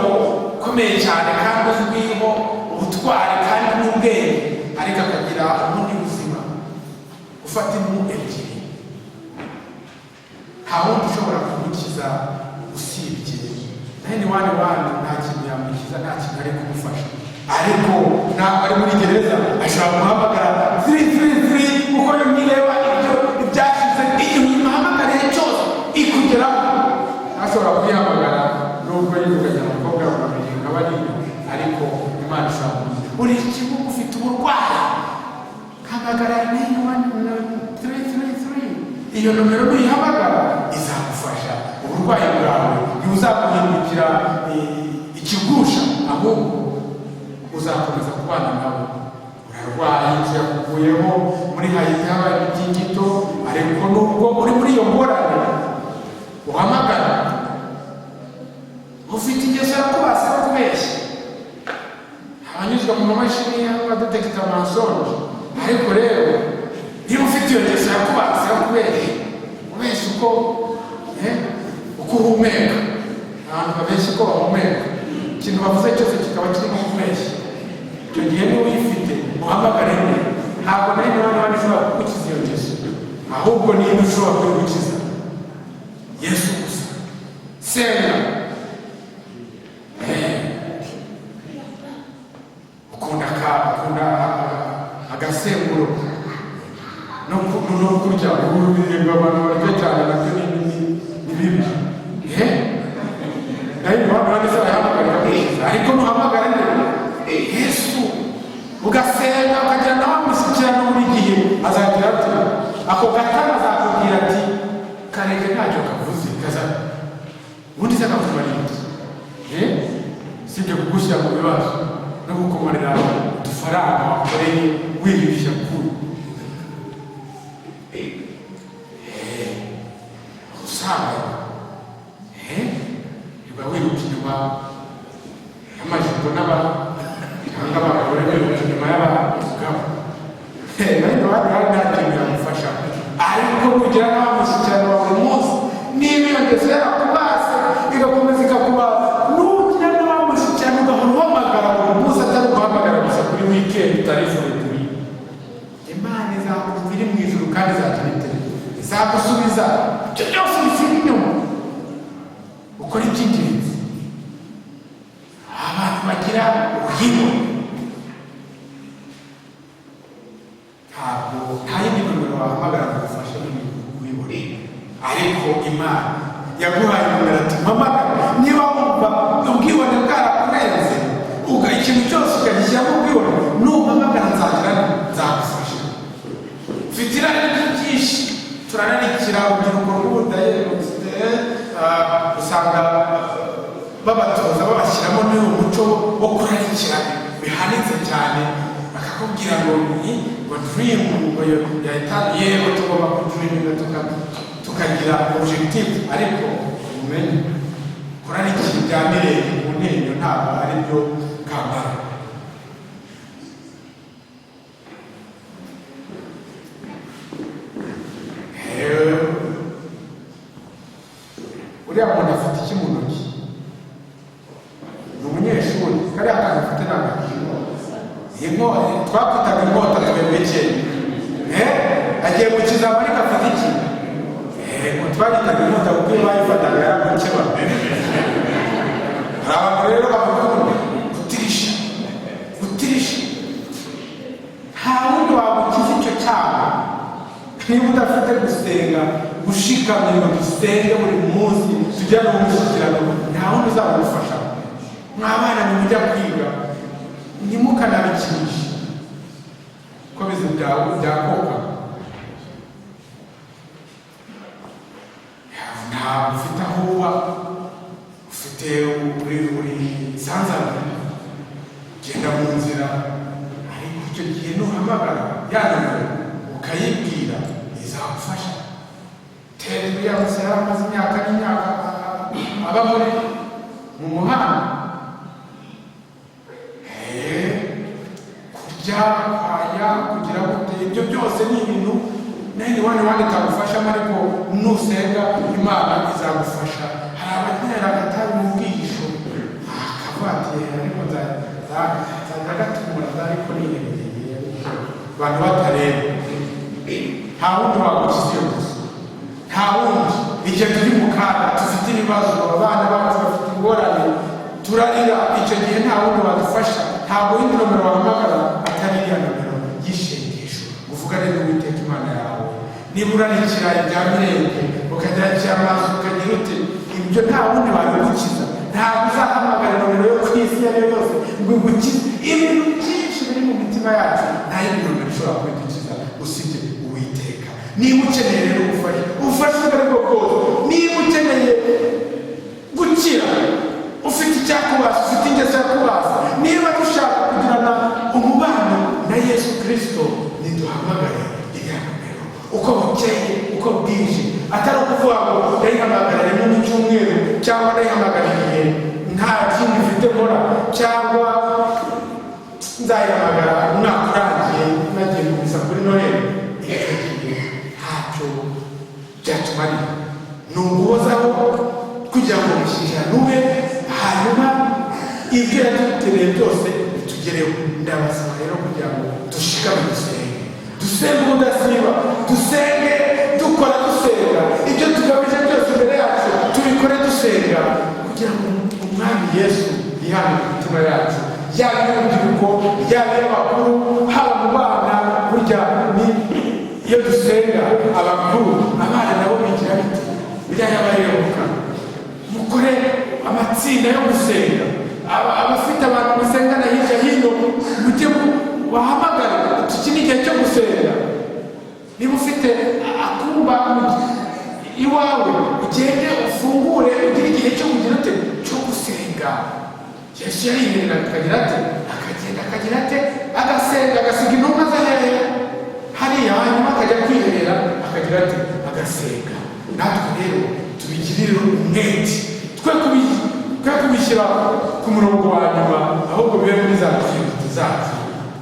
ukomeye cyane kandi uzwiho ubutwari kandi n'ubwenge, ariko akagira ubundi buzima, gufata impu ebyiri. Nta wundi ushobora kumukiza usibye 911. Nta kintu yamukiza, nta kintu ari kumufasha, ariko ntabwo ari muri gereza, ashobora guhamagara 333, kuko yo ntireba ibyo ibyashize. Igihe uyimuhamagariye cyose ikugeraho. Ntashobora kuyihamagara nubwo yivuganye abakobwa babiri nka bariya, ariko Imana ishobora kumukiza. Uri ikibuga, ufite uburwayi, hamagara 91333. Iyo nomero nuyihamagara izagufasha. Uburwayi bwawe ntibuzaguhindukira ikigusha, ahubwo uzakomeza kubana nabo. Urarwaye, inzu yakuvuyeho, muri Hayiti habaye imitingito, ariko nubwo uri muri iyo ngorane uhamagara. Ufite ingeso yakubase no kubeshya, abanyuzwa mu mamashini y'abadetekita mensonge, ariko rero niba ufite iyo ngeso yakubase yo kubeshya, ubeshya uko uhumeka. Abantu babeshya uko bahumeka, ikintu bavuze cyose kikaba kirimo kubeshya. Icyo gihe niba uyifite Muhamagare nde? Ntabwo 911 ishobora kugukiza iyo ngeso, ahubwo niba ushobora kuyigukiza, Yesu gusa. Senga. Ukunda agasemburo no kurya ubu abantu barya cyane, nabyo ni bibi. 911 izayihamagara ikagukiza, ariko nuhamagara nde? Yesu, ugasenga, ukagira nawe umushyikirano buri gihe, azagira ati ako gatama, azakubwira ati kareke, ntacyo kavuze. Kaza ubundi se kakumarira iki? Sibyo kugushyira mu bibazo no kukumarira udufaranga wakoreye wiyushya kuri usanga uba wiruka inyuma y'amajipo n'aba cyangwa abagore biruka inyuma y'abagabo. 911 nta kintu yagufasha, ariko nugira nawe umushyikirano wa buri munsi, niba iyo ngeso yarakubase igakomeza ikakubasa, nugira nawe umushyikirano ugahora uhamagara buri munsi, atari uguhamagara gusa kuri weekend utarifure turi, Imana izakumva iri mu ijuru kandi izagira ite? Izagusubiza. Ibyo byose ubisiga inyuma, ukora iby'ingenzi. Abantu bagira ubwibone, ntabwo nta yindi nomero wahamagara ngo ugufashe muri ubwibone, ariko Imana yaguhaye nomero ati mpamagara. Niba wumva ubwibone bwarakurenze, ikintu cyose ukagishyiramo ubwibone, numpamagara nzagira nte? Nzagufasha. Mfite irari ryinshi, turararikira urubyiruko rw'ubudaye, usanga babatoza, babashyiramo n'uyu muco wo kurarikira bihanitse cyane, bakakubwira ngo ni ngo dream, ngo yahita. Yego, tugomba kudreaminga, tukagira objective, ariko umenye kurarikira ibya mirenge ku ntenyo ntabwo ari byo kamara. Uriya muntu afite iki mu ntoki? Ni umunyeshuri. Kariya kantu afite ni agaki? Twakwitaga inkota twebwe kera. Agiye mu kizami, ariko afite iki? Twagitaga inkota kuko iyo bayifataga yaragukeba. Hari abantu rero bavuga ngo gutirisha, gutirisha. Nta wundi wagukiza icyo cyaha niba udafite gusenga gushikamye, ngo dusenge buri munsi, tujyane mu mushyikirano. Nta wundi uzabigufasha. Mwabana nimujya kwiga, ntimukanabikinishe ko bizi byakoka. Ntabwo ufite aho uba, ufite uri sanzara, genda mu nzira, ariko icyo gihe nuhamagara ya nomero ukayibwira, izagufasha. Ted Williams yari amaze imyaka n'imyaka aba muri mu muhanda. Kurya, kwaya, kugira gute, ibyo byose ni ibintu 911 itagufashamo, ariko nusenga Imana izagufasha. Hari abanywera agatabi mu bwihisho, akavuga ati ariko nzajya gatumura, ariko niherereye abantu batareba. Nta wundi wagukiza iyo gusa, nta wundi. Igihe turi mu kaga, dufite ibibazo, abana bacu bafite ingorane, turarira, icyo gihe nta wundi wadufasha. Ntabwo yindi nomero wahamagara atari iriya nomero y'ishengesho, uvugane n'Uwiteka Imana yawe. Niba urarikira ibya mirenge, ukagira amazi, ukagira ute, ibyo nta wundi wabigukiza. Ntabwo uzahamagara nomero yo ku isi iyo ari yo yose ngo igukize ibintu byinshi biri mu mitima yacu. Nta yindi nomero ishobora kubidukiza usibye Uwiteka. Niba ukeneye rero ubufasha, ubufasha ubwo ari bwo bwose, niba ukeneye gukira, ufite icyakubasa, ufite ingeso yakubasa, niba dushaka kugirana umubano na Yesu Kirisito, niduhamagare iriya nomero uko bukeye, uko bwije, atari ukuvuga ngo ndayihamagara rimwe mu cyumweru, cyangwa ndayihamagara igihe nta kindi mfite nkora, cyangwa nzayihamagara umwaka urangiye nagiye kumisa kuri Noheli. Icyo gihe ntacyo byatumarira. Ni uguhozaho kugira ngo umushyikirano ube, hanyuma ibyo yatugeneye byose. Tukigereho. Ndabasaba rero kugira ngo dushikame, dusenge, dusenge ubudasiba, dusenge dukora, dusenga ibyo tugamije byose imbere yacu, tubikore dusenga, kugira ngo Umwami Yesu yihange ku mitima yacu, yaba iy'urubyiruko, yaba iy'abakuru, haba mu bana. Burya ni iyo dusenga abakuru, abana nabo bigira biti biriya y'abaheruka. Mukore amatsinda yo gusenga. Abafite abantu musengana hirya hino, mujye bahamagare, iki ni igihe cyo gusenga. Niba ufite akumba iwawe, ugende ufungure, ugire igihe cyo kugira ute? Cyo gusenga. Yesu yariherera, akagira ate? Akagenda, akagira ate? Agasenga, agasiga intumwa ze hehe? Hariya. Hanyuma akajya kwiherera, akagira ate? Agasenga. Natwe rero tubigirire umwete, twe kubishyira ku murongo wa nyuma, ahubwo bibe muri za priorité zacu.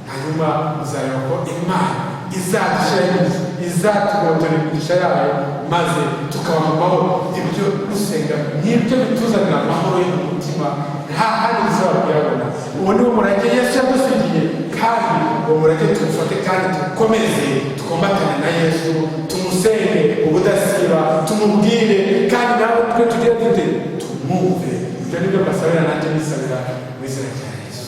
Hanyuma uzareba ko Imana izadushyiraho imigisha, izatugotora imigisha yayo, maze tukaba mu mahoro. Ibyo gusenga nibyo bituzanira amahoro yo mu mutima, nta handi dushobora kuyabona. Uwo ni wo murage Yesu yadusigiye, kandi uwo murage tuwufate kandi tuwukomeze, twombatane na Yesu, tumusenge ubudasiba, tumubwire, kandi nawe twe tugire dute? Tumwumve. Ibyo nibyo mbasabira, nanjye nisabira, mu izina rya Yesu.